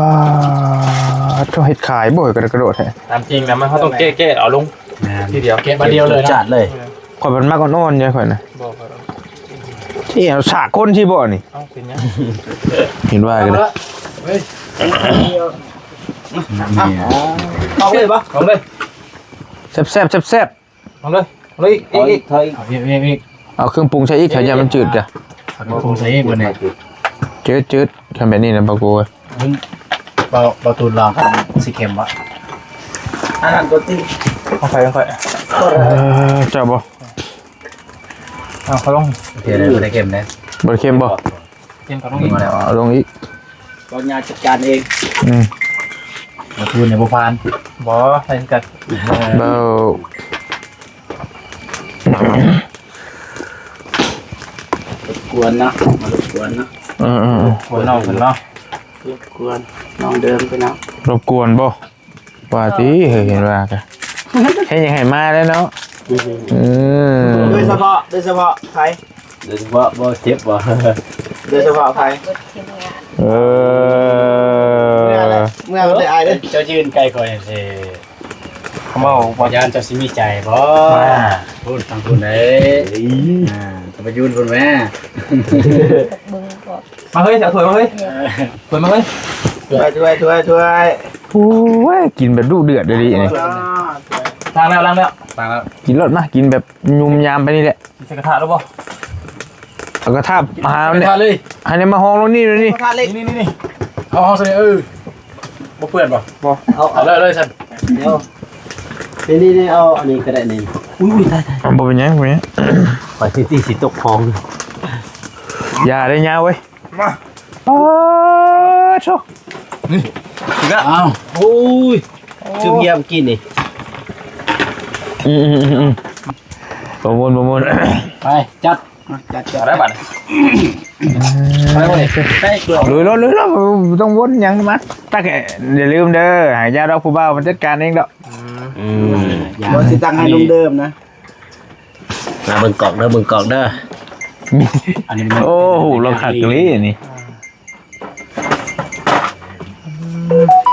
າດໂທ ເຮັດຂາຍບໍ່ ກະກະໂດດແທ້ ຕາມຈິງນະ ມັນ ເຮົາຕ້ອງແກ້ ແກ້ເອົາລົງ ແມ່ນ ທີດຽວ ແກະບາດດຽວເລີຍນະ ຈັດເລີຍ ຂ້ອຍມັນມັກອ່ອນໆເດ້ຂ້ອຍນະ ບໍ່ ຂ້ອຍ ທີ່ເອົາສາກຄົນທີ່ບໍ່ນີ້ ເອົ້າ ເປັນຫຍັງ ເຫັນວ່າກັນເລີຍ ເຮີ້ຍ ເອົາເລີຍບໍ່ ເອົາເລີຍ ແຊບໆ ແຊບໆ ເອົາເລີຍ ເອົາເລີຍ ອີກ ອີກ ອີກ ເອົາເຄື່ອງປຸງໃສ່ອີກ ເຂົາຢ້ານມັນຈືດກະ ເອົາເຄື່ອງປຸງໃສ່ອີກບັດນີ້ ຈືດໆ ຄັນແບບນີ້ນະ ບໍ່ໂກ ເບິ່ງ ເບົາ ເບົາຕູນລອງ ຊິເຄັມບໍ່ ອັນນັ້ນຕົວຕິ ຂອງໃຜຂອງຂ້ອຍ ເອີ ເຈົ້າບໍ່ ເອົາເຂົ້າລົງ ໂອເຄເລີຍ ບໍ່ໄດ້ເຄັມເດ້ ບໍ່ໄດ້ເຄັມບໍ່ ເຄັມກໍລົງອີກ ເອົາລົງອີກ ກໍຍາຈັດການເອງ ອືມ ບໍ່ທູນຍັງບໍ່ຜ່ານ ບໍ່ ໃສ່ຄືກັນ ເບົາ ລົບກວນເນາະ ມາລົບກວນເນາະ ເອີໆໆ ກວນນ້ອງເພິ່ນເນາະ ລົບກວນນ້ອງເດີມໄປເນາະ ລົບກວນບໍ່? ວ່າຕິ ເຮີ້ຍ ເຫັນວ່າກະ ເຮັດຫຍັງໃຫ້ມາແລ້ວເນາະ ອືມ ໂດຍສະເພາະ ໂດຍສະເພາະໃຜ? ໂດຍສະເພາະບໍ່ເຈັບບໍ່? ໂດຍສະເພາະໃຜ? ເບິດທີມງານ ເອີ ເມື່ອແລ້ວ ເມື່ອແລ້ວ ເຈົ້າຢືນໃກ້ຂ້ອຍຊິ ເຂົາເວົ້າວ່າ ຢ້ານເຈົ້າຊິມີໃຈບໍ່? ມາ ພຸ້ນ ທາງພຸ້ນເດ້ ອ່າ ຈະໄປຢືນພຸ້ນແມ້ ເບິ່ງບໍ່? ມາເຮີ້ຍ ເອົາຖ້ວຍມາເຮີ້ຍ ເອີ ຖ້ວຍມາເຮີ້ຍ ຖ້ວຍ ຖ້ວຍ ຖ້ວຍ ໂອ້ຍ ກິນແບບດຸເດືອດອີ່ຫຼີນີ້ ລ້າງແລ້ວ ລ້າງແລ້ວ ລ້າງແລ້ວ ກິນໂລດມາ ກິນແບບຫຍຸ້ມຫຍາມໄປນີ້ແຫຼະ ໃສ່ກະທະແລ້ວບໍ່? ເອົາກະທະຫາ ໃສ່ກະທະເລີຍ ໃຫ້ມັນມາຮອງລົງນີ້ ນີ້ ນີ້ ກະທະເລັກ ນີ້ ນີ້ ນີ້ ເອົາຮອງໃສ່ ເອີ ບໍ່ເປື້ອນບໍ່? ບໍ່ ເອົາ ເອົາເລີຍ ເລີຍຊັ້ນ ດຽວ ນີ້ ນີ້ ນີ້ ເອົາອັນນີ້ກໍໄດ້ນີ້ ອຸ້ຍ ຕາຍ ຕາຍ ບໍ່ເປັນຫຍັງ ບໍ່ເປັນຫຍັງ ຂ້ອຍຊິຕີ ຊິຕົກຮອງ ຢ່າເດ້ຍາເວີຍ ມາ ອໍ ໂທ້ ນີ້ ອີກແລ້ວ ອ້າວ ໂອ້ຍ ຄືເມື່ອກີ້ນີ້ ອືມໆໆໆ ບໍ່ມ່ວນ ບໍ່ມ່ວນ ໄປ ຈັດ ຈັດ ຈັດ ເອົາໄດ້ບັດນີ້ ໄປເວີຍ ໄປເວີຍ ລຸຍໂລດ ລຸຍໂລດ ບໍ່ຕ້ອງວົນຫຍັງມາ ຕັກ ຢ່າລືມເດີ ໃຫ້ຍາດອກ ຜູ້ບ່າວມັນຈັດການເອງດອກ ອືມ ອືມ ບໍ່ຊິຕັກໃຫ້ລຸງເດີມນະ ມາເບິ່ງກອກເດີ ເບິ່ງກອກເດີ ອັນນີ້ມັນ ໂອ້ໂຫ ລາວຄັກອີ່ຫຼີນີ້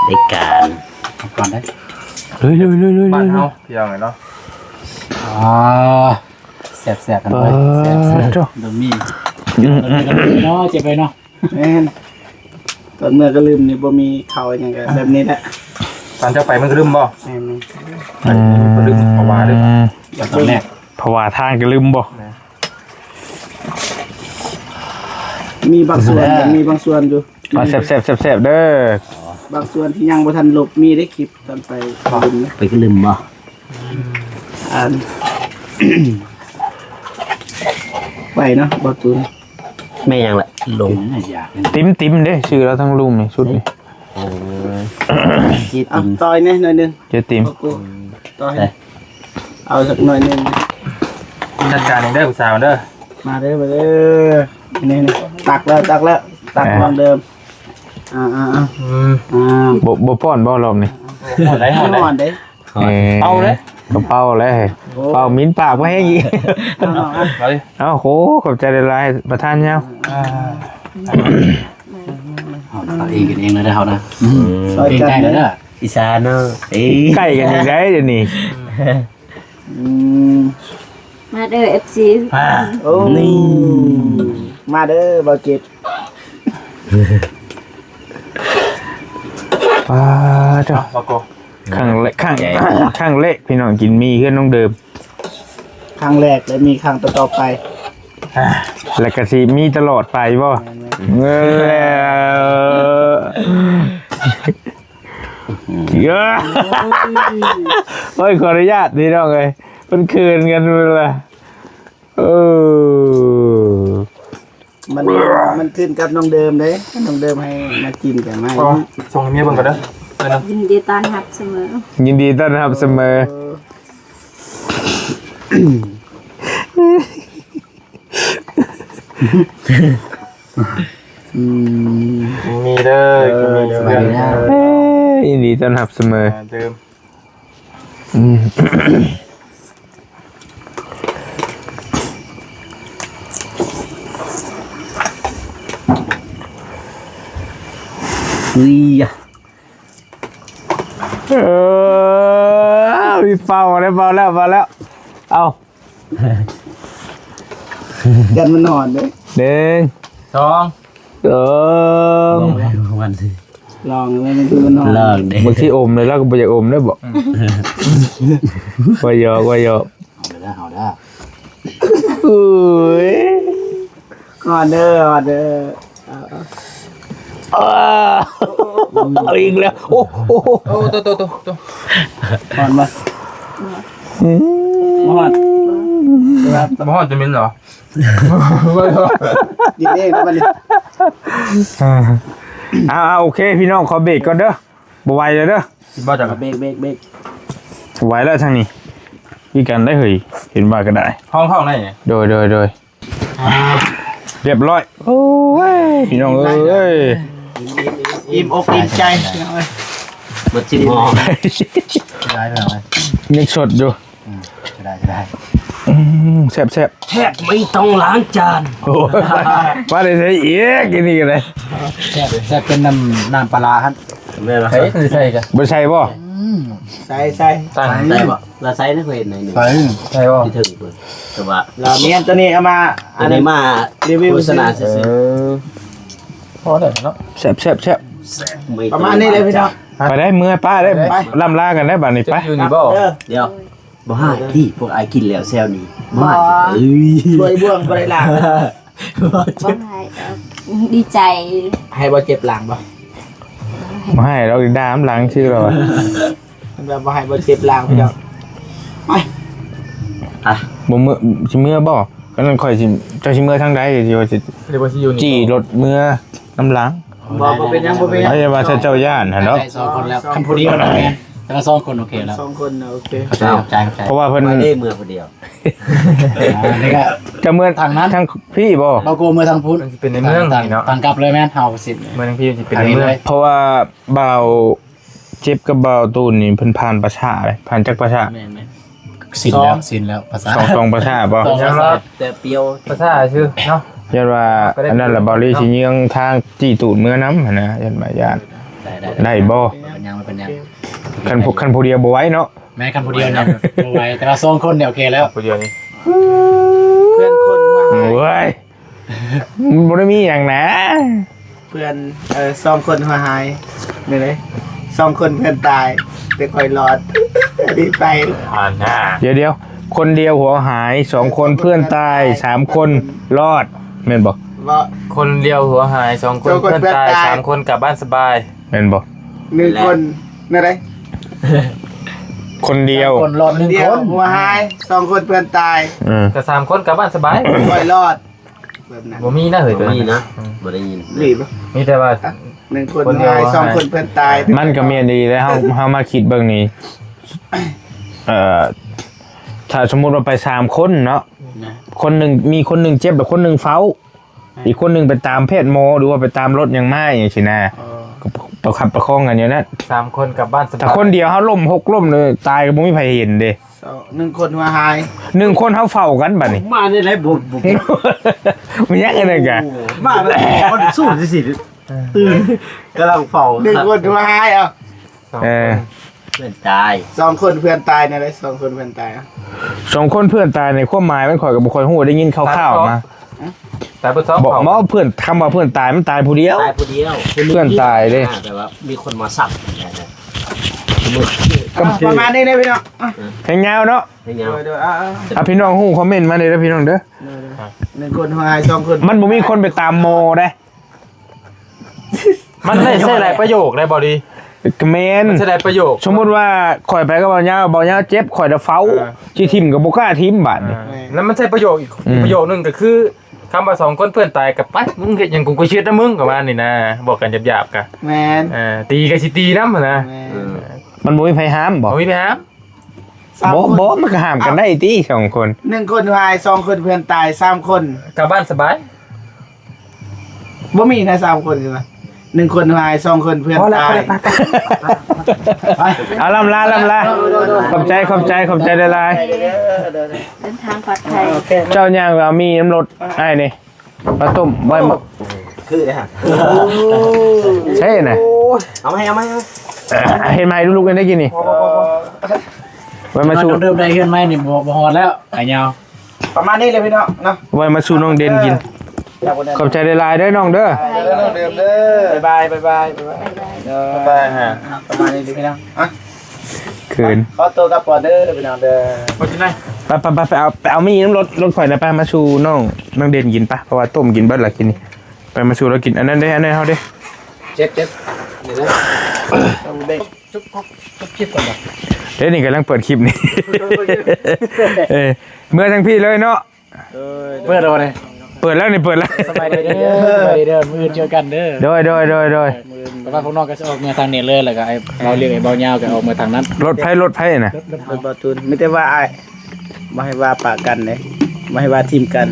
ໃນການ ເອົາກ່ອນເດ້ ລຸຍໆໆໆ ບ້ານເຮົາ ພີ່ນ້ອງເອີຍເນາະ ອໍ ແຊບໆກັນເວີຍ ເອີ ແຊບໆ ໂທ້ ດອມມີ ອືມໆໆ ເນາະ ເຈັບໄວ້ເນາະ ແມ່ນ ຕອນເມື່ອກະລຶມນີ້ບໍ່ມີເຂົ້າຫຍັງກະແບບນີ້ແຫຼະ ຕອນເຈົ້າໄປມັນກະລຶມບໍ່? ແມ່ນໆ ອືມ ກະລຶມ ພະວາເດີ ຕອນແລກ ພະວາທາງກະລຶມບໍ່? ແມ່ນ ມີບາງສ່ວນ ເອີ ມີບາງສ່ວນຢູ່ ມາແຊບໆ ແຊບໆເດີ ບາງສ່ວນທີ່ຍັງບໍ່ທັນລົບ ມີເດ້ຄລິບຕອນໄປກະລຶມນະ ໄປກະລຶມບໍ່? ອັນ ໄປເນາະ ບໍ່ຕູນ ແມ່ນຫຍັງລະ ລົງ ຕິມໆເດ້ ຊື່ລາວທັງລຸ່ມນີ້ ຊຸດນີ້ ເອີ ເຈ້ຕິມ ເອົາຕໍ່ແດ່ໜ້ອຍໜຶ່ງ ເຈ້ຕິມ ໂກໂກ້ ຕໍ່ໃຫ້ ເອົາສັກໜ້ອຍໜຶ່ງ ຈັດການເອງເດີຜູ້ສາວເດີ. ມາເດີ ມາເດີ ນີ້ໆ ຕັກແລ້ວ ຕັກແລ້ວ ຕັກ ເອີ ຂອງເດີມ. ອ່າໆໆ ອືມ ອ່າ ບໍ່ ບໍ່ປ້ອນບໍ່ລອບນີ້? ຮ້ອນເດ້ ຮ້ອນເດ້. ເອີ ເປົ່າເດ້ ກໍເປົ່າແຫຼະ. ໂອ້ ເປົ່າໝິ່ນປາກບໍ່ແຮງອີກ. ເອົາ ເອົາ ເອົາ ເອົາ ໂອ້ ຂອບໃຈຫຼາຍໆ ປະທານຍາວ. ອ່າ ເຮົາ ເຮົາເອງກິນເອງເລີຍເດີເຮົານະ. ອືມ ຊ່ອຍກັນເດີ ເກງໃຈເດີ ອີສານເນາະ. ເອີ ໃກ້ກັນອີກໄດ໋ດຽວນີ້. ອືມ ມາເດີ ເອັຟຊີ. ໂອ້ ນີ້ ມາເດີ ບ່າວຈິດ. ປາດ ເອົາ ບາໂກ. ຄັ້ງແລກ ຄັ້ງ ຄັ້ງແລກພີ່ນ້ອງກິນໝີ່ເຮືອນນ້ອງເດີມ. ຄັ້ງແລກ ແລະ ມີຄັ້ງຕໍ່ໆໄປ ແລະ ກະຊິມີຕະຫຼອດໄປບໍ່? ແມ່ນໆ ເອີ ເອີ ໂອ້ຍ ຂໍອະນຸຍາດພີ່ນ້ອງເອີຍ ເພິ່ນເຂີນກັນພຸ້ນລະ. ເອີ ມັນ ມັນຂຶ້ນກັບນ້ອງເດີມເດ້ ນ້ອງເດີມໃຫ້ມາກິນກັນໃໝ່. ສົ່ງໃຫ້ເມຍເບິ່ງກ່ອນເດີ. ຍິນດີຕ້ອນຮັບສະເໝີ ຍິນດີຕ້ອນຮັບສະເໝີ. ເອີ ອືມ ມີເດີ ເອີ ມີເດີ ເອີ ຍິນດີຕ້ອນຮັບສະເໝີ. ອືມ ອຸ້ຍ ເອີ ມີເປົ່າແລ້ວ ເປົ່າແລ້ວ ເປົ່າແລ້ວ. ເອົາ ຢ້ານມັນຮ້ອນເດ້. ໜຶ່ງ ສອງ ເອີ ລອງເບິ່ງ ລອງເບິ່ງ ລອງເດ້. ບາງທີອົມເລີຍ ລາວກໍບໍ່ຢາກອົມເດ້ບໍ? ອືມ ວ່າຢອກ ວ່າຢອກ. ເອົາເດີ ເອົາເດີ. ອຸ້ຍ ຮອດເດີ ຮອດເດີ. ເອົາ ເອົາ ເອົາອີກແລ້ວ. ໂອ້ ໂອ້ ໂອ້ ໂຕ ໂຕ ໂຕ ຮອດບໍ່? ອືມ ບໍ່ຮອດ ບໍ່ຮອດຈະເໝັນເຫລອ? ກິນເອງບັດນີ້. ອ່າ ເອົາໆ ໂອເຄ ພີ່ນ້ອງ ຂໍເບຣກກ່ອນເດີ ບໍ່ໄຫວແລ້ວເດີ. ກິນບໍ່ຈັກ ເບຣກ ເບຣກ ເບຣກ. ໄຫວແລ້ວທາງນີ້ ຄືກັນໄດ໋ເຮີ້ຍ ເຫັນວ່າກໍໄດ້. ຫ້ອງ ຫ້ອງໄດ້. ໂດຍ ໂດຍ ໂດຍ. ອ່າ ຮຽບຮ້ອຍ. ໂອ້ຍ ພີ່ນ້ອງເອີຍ ອີ່ມອົກອີ່ມໃຈ ພີ່ນ້ອງເອີຍ. ເບິດສິບຫໍ່ ໄດ້ພີ່ນ້ອງເອີຍ ຍັງສົດຢູ່. ອືມ ຈະໄດ້ ຈະໄດ້. ອືມ ແຊບໆ ແທບໄມ່ຕ້ອງລ້າງຈານ. ໂອ້ຍ ມາໄດ້ໃສ່ອີກ ອັນນີ້ກໍໄດ້. ແຊບ ແຊບເປັນນ້ຳ ນ້ຳປາຫຼ້າຫັ້ນ. ແມ່ນບໍ່? ໃສ່ ໃສ່ກະ ບໍ່ໃສ່ບໍ່? ອືມ ໃສ່ ໃສ່ ໃສ່ ໃສ່ບໍ່? ລະໃສ່ນະ ເຄີຍເຫັນໜ້ອຍໜຶ່ງ. ໃສ່ ໃສ່ບໍ່? ທີ່ເຖິງເພິ່ນ ແຕ່ວ່າລາວເມນຕົວນີ້ເອົາມາ ອັນນີ້ມາຣີວິວໂຄສະນາຊື່ໆ. ເອີ ພໍໄດ້ເນາະ. ແຊບໆໆ ປະມານນີ້ແຫຼະພີ່ນ້ອງ. ໄປໄດ້ ເມືອປ້າໄດ້ ໄປ ລ່ຳລາກັນໄດ້ບາດນີ້. ໄປ ຢູ່ນີ້ບໍ່? ເອີ ດຽວ ບໍ່ຮ້າຍຕິ ພວກອ້າຍກິນແລ້ວແຊວນີ້. ບໍ່ ເອີຍ ຖ້ວຍບ່ວງບໍ່ໄດ້ລ້າງ. ບໍ່ຮ້າຍດອກ ດີໃຈ. ໃຫ້ບໍ່ເຈັບຫຼັງບໍ່? ບໍ່ໃຫ້ດອກ ດາມຫຼັງຊື່ລະວ່າ. ເພິ່ນວ່າບໍ່ໃຫ້ບໍ່ເຈັບຫຼັງພີ່ນ້ອງ. ໄປ ອ່ະ ບໍ່ເມືອ ຊິເມືອບໍ່? ຄັນນັ້ນຂ້ອຍຊິ ເຈົ້າຊິເມືອທາງໃດ? ຊິວ່າຊິ ຫຼືວ່າຊິຢູ່ນີ້ ຈີ່ລົດເມືອນຳຫຼັງ. ບໍ່ ບໍ່ເປັນຫຍັງ ບໍ່ເປັນຫຍັງ. ເອີຍ ຢ່າວ່າແຕ່ເຈົ້າຢ້ານຫັ້ນເນາະ. ໄດ້ສອງຄົນແລ້ວ ຄັນຜູ້ດຽວນະແມ່ນ ແຕ່ວ່າສອງຄົນໂອເຄແລ້ວ ສອງຄົນນະໂອເຄ. ເຂົ້າໃຈ ເຂົ້າໃຈ ເຂົ້າໃຈ. ເພາະວ່າເພິ່ນ ໄປເດ້ເມືອຜູ້ດຽວ. ອ່າ ນີ້ກະ ຈະເມືອທາງນັ້ນ ທາງພີ້ບໍ່? ເຮົາກໍເມືອທາງພຸ້ນ ມັນຊິເປັນໃນເມືອງນີ້ເນາະ. ທາງກັບເລີຍແມ່ນ ເຮົາຊິເມືອທາງພີ້ ມັນຊິເປັນໃນເມືອງ. ເພາະວ່າບ່າວ ເຈັບກັບບ່າວຕູນນີ້ເພິ່ນຜ່ານປະສາດເລີຍ ຜ່ານຈັກປະສາດ? ແມ່ນໆ ຊິນແລ້ວ ສອງ ຊິນແລ້ວ ປະສາດ ສອງ ສອງປະສາດບໍ່? ສອງປະສາດ ແຕ່ປ່ຽວປະສາດຊື່ເນາະ. ຢ້ານວ່າອັນນັ້ນລະ ບ່າວລີຊິເຍືອງທາງຈີ່ຕູນເມືອນຳຫັ້ນນະ ຢ້ານວ່າຢ້ານ. ໄດ້ ໄດ້ ໄດ້ບໍ່? ບໍ່ເປັນຫຍັງ ບໍ່ເປັນຫຍັງ. ຄັນຜູ້ ຄັນຜູ້ດຽວບໍ່ໄຫວເນາະ. ແມ່ນ ຄັນຜູ້ດຽວນະບໍ່ໄຫວ ແຕ່ວ່າສອງຄົນນີ້ໂອເຄແລ້ວ ຜູ້ດຽວນີ້. ເພື່ອນຄົນວ່າ ໂອ້ຍ ມັນບໍ່ໄດ້ມີຫຍັງນະ ເພື່ອນ ເອີ ສອງຄົນຫົວຫາຍ ນີ້ເດ້ ສອງຄົນເພື່ອນຕາຍ ແຕ່ຂ້ອຍລອດ ດີໄປ. ດຽວໆ ຄົນດຽວຫົວຫາຍ ສອງຄົນເພື່ອນຕາຍ ສາມຄົນລອດ ແມ່ນບໍ່? ບໍ່ ຄົນດຽວຫົວຫາຍ ສອງຄົນເພື່ອນຕາຍ ສາມຄົນກັບບ້ານສະບາຍ ແມ່ນບໍ່? ໜຶ່ງຄົນ ແນວໃດ? ຄົນດຽວ ຄົນລອດໜຶ່ງຄົນ ຫົວຫາຍ ສອງຄົນເພື່ອນຕາຍ ເອີ ກໍສາມຄົນກັບບ້ານສະບາຍ ຂ້ອຍລອດ. ແບບນັ້ນ ບໍ່ມີນະເຮີ້ຍ ບໍ່ມີນະ ບໍ່ໄດ້ຍິນ. ມີບໍ່? ມີແຕ່ວ່າ ອ່ະ ໜຶ່ງຄົນ ຄົນດຽວ ຫາຍ ສອງຄົນເພື່ອນຕາຍ. ມັນກໍແມ່ນອີ່ຫຼີແຫຼະ ເຮົາ ເຮົາມາຄິດເບິ່ງນີ້ ເອີ ຖ້າສົມມຸດວ່າໄປສາມຄົນເນາະ ຄົນໜຶ່ງ ມີຄົນໜຶ່ງເຈັບ ແລ້ວຄົນໜຶ່ງເຝົ້າ ອີກຄົນໜຶ່ງໄປຕາມແພດໝໍ ຫຼືວ່າໄປຕາມລົດຫຍັງມາ ຫຍັງຊີ້ນະ ເອີ ກໍປະຄັບປະຄອງກັນຢູ່ນັ້ນ ສາມຄົນກັບບ້ານສະບາຍ ຖ້າຄົນດຽວເຮົາລົ້ມຫົກລົ້ມເລີຍ ຕາຍກໍບໍ່ມີໃຜເຫັນເດ້ ໜຶ່ງຄົນຫົວຫາຍ ໜຶ່ງຄົນເຮົາເຝົ້າກັນບັດນີ້ ມາໄດ້ຫຼາຍບົດ ບໍ່ ບໍ່ ມີຫຍັງອັນນັ້ນກະ ໂອ້ ມາແບບຄົນສູ້ຊິໆ ຕື່ນ ກຳລັງເຝົ້າ ໜຶ່ງຄົນຫົວຫາຍ ເອົາ ສອງ ເອີ ຄົນເພື່ອນຕາຍ ສອງຄົນເພື່ອນຕາຍແນວໃດ ສອງຄົນເພື່ອນຕາຍ ສອງຄົນເພື່ອນຕາຍໃນຄວາມໝາຍມັນ ຂ້ອຍກໍບໍ່ຄ່ອຍຮູ້ ໄດ້ຍິນຂ່າວໆມາ ຕາຍເບິດສອງ ບໍ່ ເຜົ່າ ບໍ່ ເພື່ອນ ຄຳວ່າເພື່ອນຕາຍ ມັນຕາຍຜູ້ດຽວ ຕາຍຜູ້ດຽວ ເພື່ອນຕາຍເດ້ ອ່າ ແບບວ່າມີຄົນມາຊ້ຳ ກໍປະມານນີ້ເດ້ພີ່ນ້ອງ ອ່ະ ແຮງຍາວເນາະ ແຮງຍາວ ໂດຍໆ ອ່າ ອ່າ ອ່າ ພີ່ນ້ອງຮູ້ຄອມເມັນມາເດີ້ພີ່ນ້ອງເດີ້ ໂດຍໆ ໜຶ່ງຄົນຫາຍ ສອງຄົນ ມັນບໍ່ມີຄົນໄປຕາມໝໍເດ້ ມັນໄດ້ໃຊ້ຫຼາຍປະໂຫຍກໄດ້ບໍ່ດີ ແມ່ນ ມັນໃຊ້ຫຼາຍປະໂຫຍກ ສົມມຸດວ່າຂ້ອຍໄປກັບບ່າວຍາວ ບ່າວຍາວເຈັບ ຂ້ອຍລະເຝົ້າ ເອີ ຊິຖິ້ມກໍບໍ່ກ້າຖິ້ມບາດນີ້ ເອີ ແມ່ນ ແລ້ວມັນໃຊ້ປະໂຫຍກອີກ ອືມ ປະໂຫຍກໜຶ່ງກໍຄື ຄຳວ່າສອງຄົນເພື່ອນຕາຍກໍໄປ ມຶງເຮັດຫຍັງ ກູກໍຊິເຮັດນຳມຶງ ກໍວ່ານີ້ນະ ບອກກັນຫຍາບໆ ກໍແມ່ນ ເອີ ຕີກໍຊິຕີນຳຫັ້ນນະ ແມ່ນ ເອີ ມັນບໍ່ມີໃຜຫ້າມບໍ່ ບໍ່ມີໃຜຫ້າມ ສາມ ບໍ່ ຄົນ ບໍ່ ມັນກໍຫ້າມກັນໄດ້ຕິ ສອງຄົນ ໜຶ່ງຄົນຫາຍ ສອງຄົນເພື່ອນຕາຍ ສາມຄົນ ກັບບ້ານສະບາຍ ບໍ່ມີນະ ສາມຄົນ ຄືວ່າ ໜຶ່ງຄົນຫາຍ ສອງຄົນເພື່ອນຕາຍ ພໍແລ້ວ ໄປ ເອົາ ລ່ຳລາ ລ່ຳລາ ຂອບໃຈ ຂອບໃຈ ຂອບໃຈຫຼາຍໆ ເດີນທາງປອດໄພ ເຈົ້າຍ່າງໄປເອົາໝີ່ນຳລົດອ້າຍນີ້ ມາຕົ້ມໄວ້ ຄືເດ້ ໃຊ່ນະ ເອົາມາໃຫ້ ເອົາມາໃຫ້ ເຮັດມາໃຫ້ລູກໆ ໄດ້ກິນນີ້ ໄວ້ມາສູ່ ນ້ອງເດີມໄດ້ເຮືອນໃໝ່ນີ້ ບໍ່ ບໍ່ຮອດແລ້ວ ອ້າຍຍາວ ປະມານນີ້ແຫຼະພີ່ນ້ອງເນາະ ໄວ້ມາສູ່ນ້ອງເດັ່ນກິນ ຂອບໃຈຫຼາຍໆເດີນ້ອງເດີ ບາຍບາຍ ບາຍບາຍ ບາຍບາຍ ບາຍບາຍ ເດີ ບາຍບາຍ ປະມານນີ້ເດີພີ່ນ້ອງ ອ່ະ ຄືນ ຂໍໂຕກັບກ່ອນເດີພີ່ນ້ອງເດີ ໄປ ໄປ ໄປ ໄປເອົາ ໄປເອົາໝີ່ນຳລົດ ລົດຂ້ອຍນະ ໄປມາສູ່ນ້ອງ ນ້ອງເດັ່ນກິນ ໄປ ເພາະວ່າຕົ້ມກິນເບິດລະກິນນີ້ ໄປມາສູ່ລາວກິນ ອັນນັ້ນເດ້ ອັນນັ້ນເຮົາເດ້ ເຈັບ ເຈັບ ນີ້ນະ ເອົາເບ ຈົບ ຈົບຄລິບກ່ອນບໍ່ ເດ້ ນີ້ກຳລັງເປີດຄລິບນີ້ ເອີ ເມືອທາງພີ້ເລີຍເນາະ ເປີດແລ້ວບໍ່ນີ້ ເປີດແລ້ວນີ້ ເປີດແລ້ວ ສະບາຍດີເດີ ສະບາຍດີເດີ ມື້ອື່ນເຈີກັນເດີ ໂດຍ ໂດຍ ໂດຍ ໂດຍ ມື້ອື່ນ ແຕ່ວ່າພວກນ້ອງກໍຊິອອກເມືອທາງນີ້ເລີຍ ແລ້ວກໍໄອ້ເບົາເລື່ອງ ໄອ້ເບົາຍາວກໍອອກເມືອທາງນັ້ນ ລົດໃຜ ລົດໃຜນະ ລົດ ລົດ ລົດບ່າວຕູນ ມີແຕ່ວ່າອ້າຍ ບໍ່ໃຫ້ວ່າປະກັນເດ້ ບໍ່ໃຫ້ວ່າຖິ້ມກັນ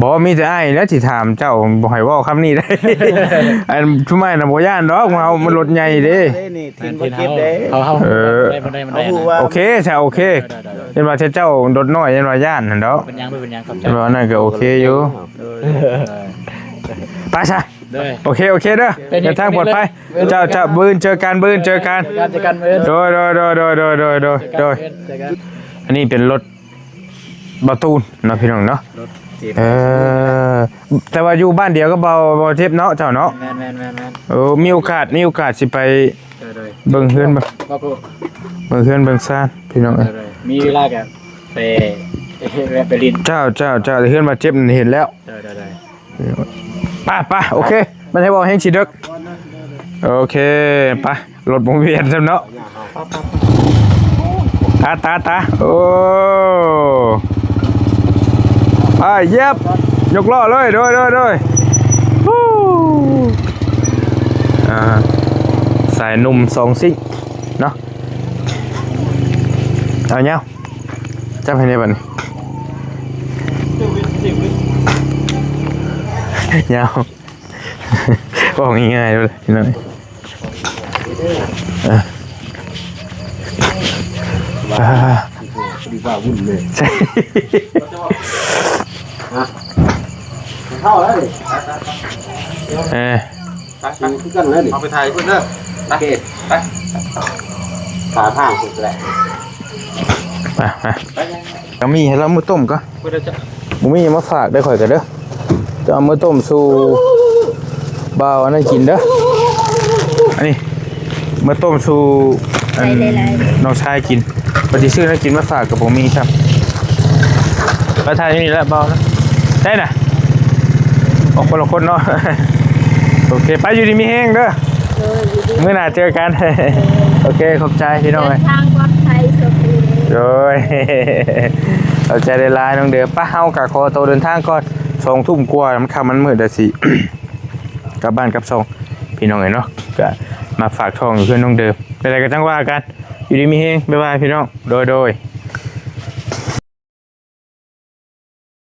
ບໍ່ ມີແຕ່ອ້າຍແຫຼະທີ່ຖາມເຈົ້າ ບໍ່ໃຫ້ເວົ້າຄຳນີ້ໄດ໋ ອັນຊຸມອ້າຍນະບໍ່ຢ້ານດອກ ເຮົາມັນລົດໃຫຍ່ເດ້ ນີ້ ທີມບໍ່ເກັບເດ້ ເຮົາ ເຮົາ ເອີ ບໍ່ໄດ້ ບໍ່ໄດ້ ບໍ່ໄດ້ ໂອເຄຊະ ໂອເຄ ເຫັນວ່າເຈົ້າລົດນ້ອຍ ເຫັນວ່າຢ້ານຫັ້ນດອກ ເປັນຫຍັງ ບໍ່ເປັນຫຍັງ ຂອບໃຈ ເຫັນວ່ານັ້ນກໍໂອເຄຢູ່ ໂດຍ ໄປຊະ ໂດຍ ໂອເຄ ໂອເຄເດີ ເດີນທາງປອດໄພ ເຈົ້າ ເຈົ້າ ມື້ອື່ນເຈີກັນ ມື້ອື່ນເຈີກັນ ເຈີກັນ ເຈີກັນ ໂດຍ ໂດຍ ໂດຍ ໂດຍ ໂດຍ ໂດຍ ເຈີກັນ ອັນນີ້ເປັນລົດ ບ່າວຕູນເນາະພີ່ນ້ອງເນາະ ລົດເຈັບ ເອີ ແຕ່ວ່າຢູ່ບ້ານດຽວກັບບ່າວ ບ່າວເຈັບເນາະ ເຈົ້າເນາະ ແມ່ນໆໆໆ ໂອ້ ມີໂອກາດ ມີໂອກາດຊິໄປ ໂດຍໆ ເບິ່ງເຮືອນ ເບິ່ງ ເບິ່ງເຮືອນເບິ່ງຊານພີ່ນ້ອງເອີຍ ໂດຍໆ ມີເວລາກໍໄປ ແວະໄປຫຼິ້ນ ເຈົ້າ ເຈົ້າ ເຈົ້າ ເຮືອນບ່າວເຈັບນັ້ນເຫັນແລ້ວ ໂດຍໆ ໄປ ໄປ ໂອເຄ ມັນໃຫ້ເວົ້າແຮງຊິເດິກ ໂອເຄ ໄປ ລົດບໍ່ວຽນຊ້ຳເນາະ ຕາ ຕາ ຕາ ໂອ້ ໄປ ຢຽບ ຍົກລໍ້ເລີຍ ໂດຍ ໂດຍ ໂດຍ ຮູ້ ອ່າ ຊາຍໜຸ່ມສອງຊິ້ງເນາະ ເອົາຍາວ ຈັບໃຫ້ແດ່ບັດນີ້ ຍາວ ເວົ້າງ່າຍໆເລີຍພີ່ນ້ອງ ເອີ ອ່າ ພໍດີວ່າວຸ່ນເລີຍ ຮະ ເຂົ້າແລ້ວນີ້ ເອີ ຕາມຄືກັນເລີຍນີ້ ເອົາໄປຖ່າຍພຸ້ນເດີ ໂອເຄ ໄປ ຂາທາງພຸ້ນແຫຼະ ໄປ ໄປ ກໍມີໃຫ້ລາວມື້ຕົ້ມກໍ ບໍ່ມີຫຍັງມາຝາກເດີຂ້ອຍກໍເດີ ຈະເອົາມື້ຕົ້ມສູ່ບ່າວອັນນັ້ນກິນເດີ ອັນນີ້ ມື້ຕົ້ມສູ່ອັນ ໄດ້ຫຼາຍໆ ນ້ອງຊາຍກິນ ວ່າຊິຊື້ແນວກິນມາຝາກກໍບໍ່ມີຊ້ຳ ໄປຖ່າຍຢູ່ນີ້ແຫຼະບ່າວນະ ໄດ້ນະ ອອກຄົນລະຄົນເນາະ ໂອເຄ ໄປ ຢູ່ດີມີແຮງເດີ ໂດຍ ຢູ່ດີ ມື້ໜ້າເຈີກັນ ໂອເຄ ຂອບໃຈພີ່ນ້ອງ ເດີນທາງປອດໄພ ໂຊກດີ ໂດຍ ຂອບໃຈຫຼາຍໆນ້ອງເດີ ໄປ ເຮົາກໍຂໍໂຕເດີນທາງກ່ອນ ສອງທຸ່ມກວ່າ ມັນຄ່ຳມັນມືດແລ້ວຊິ ກັບບ້ານກັບຊ່ອງ ພີ່ນ້ອງເອີຍເນາະ ກໍມາຝາກທ້ອງຢູ່ເຮືອນນ້ອງເດີ ແນວໃດກໍຈັ່ງວ່າກັນ ຢູ່ດີມີແຮງ ບາຍບາຍພີ່ນ້ອງ ໂດຍ ໂດຍ.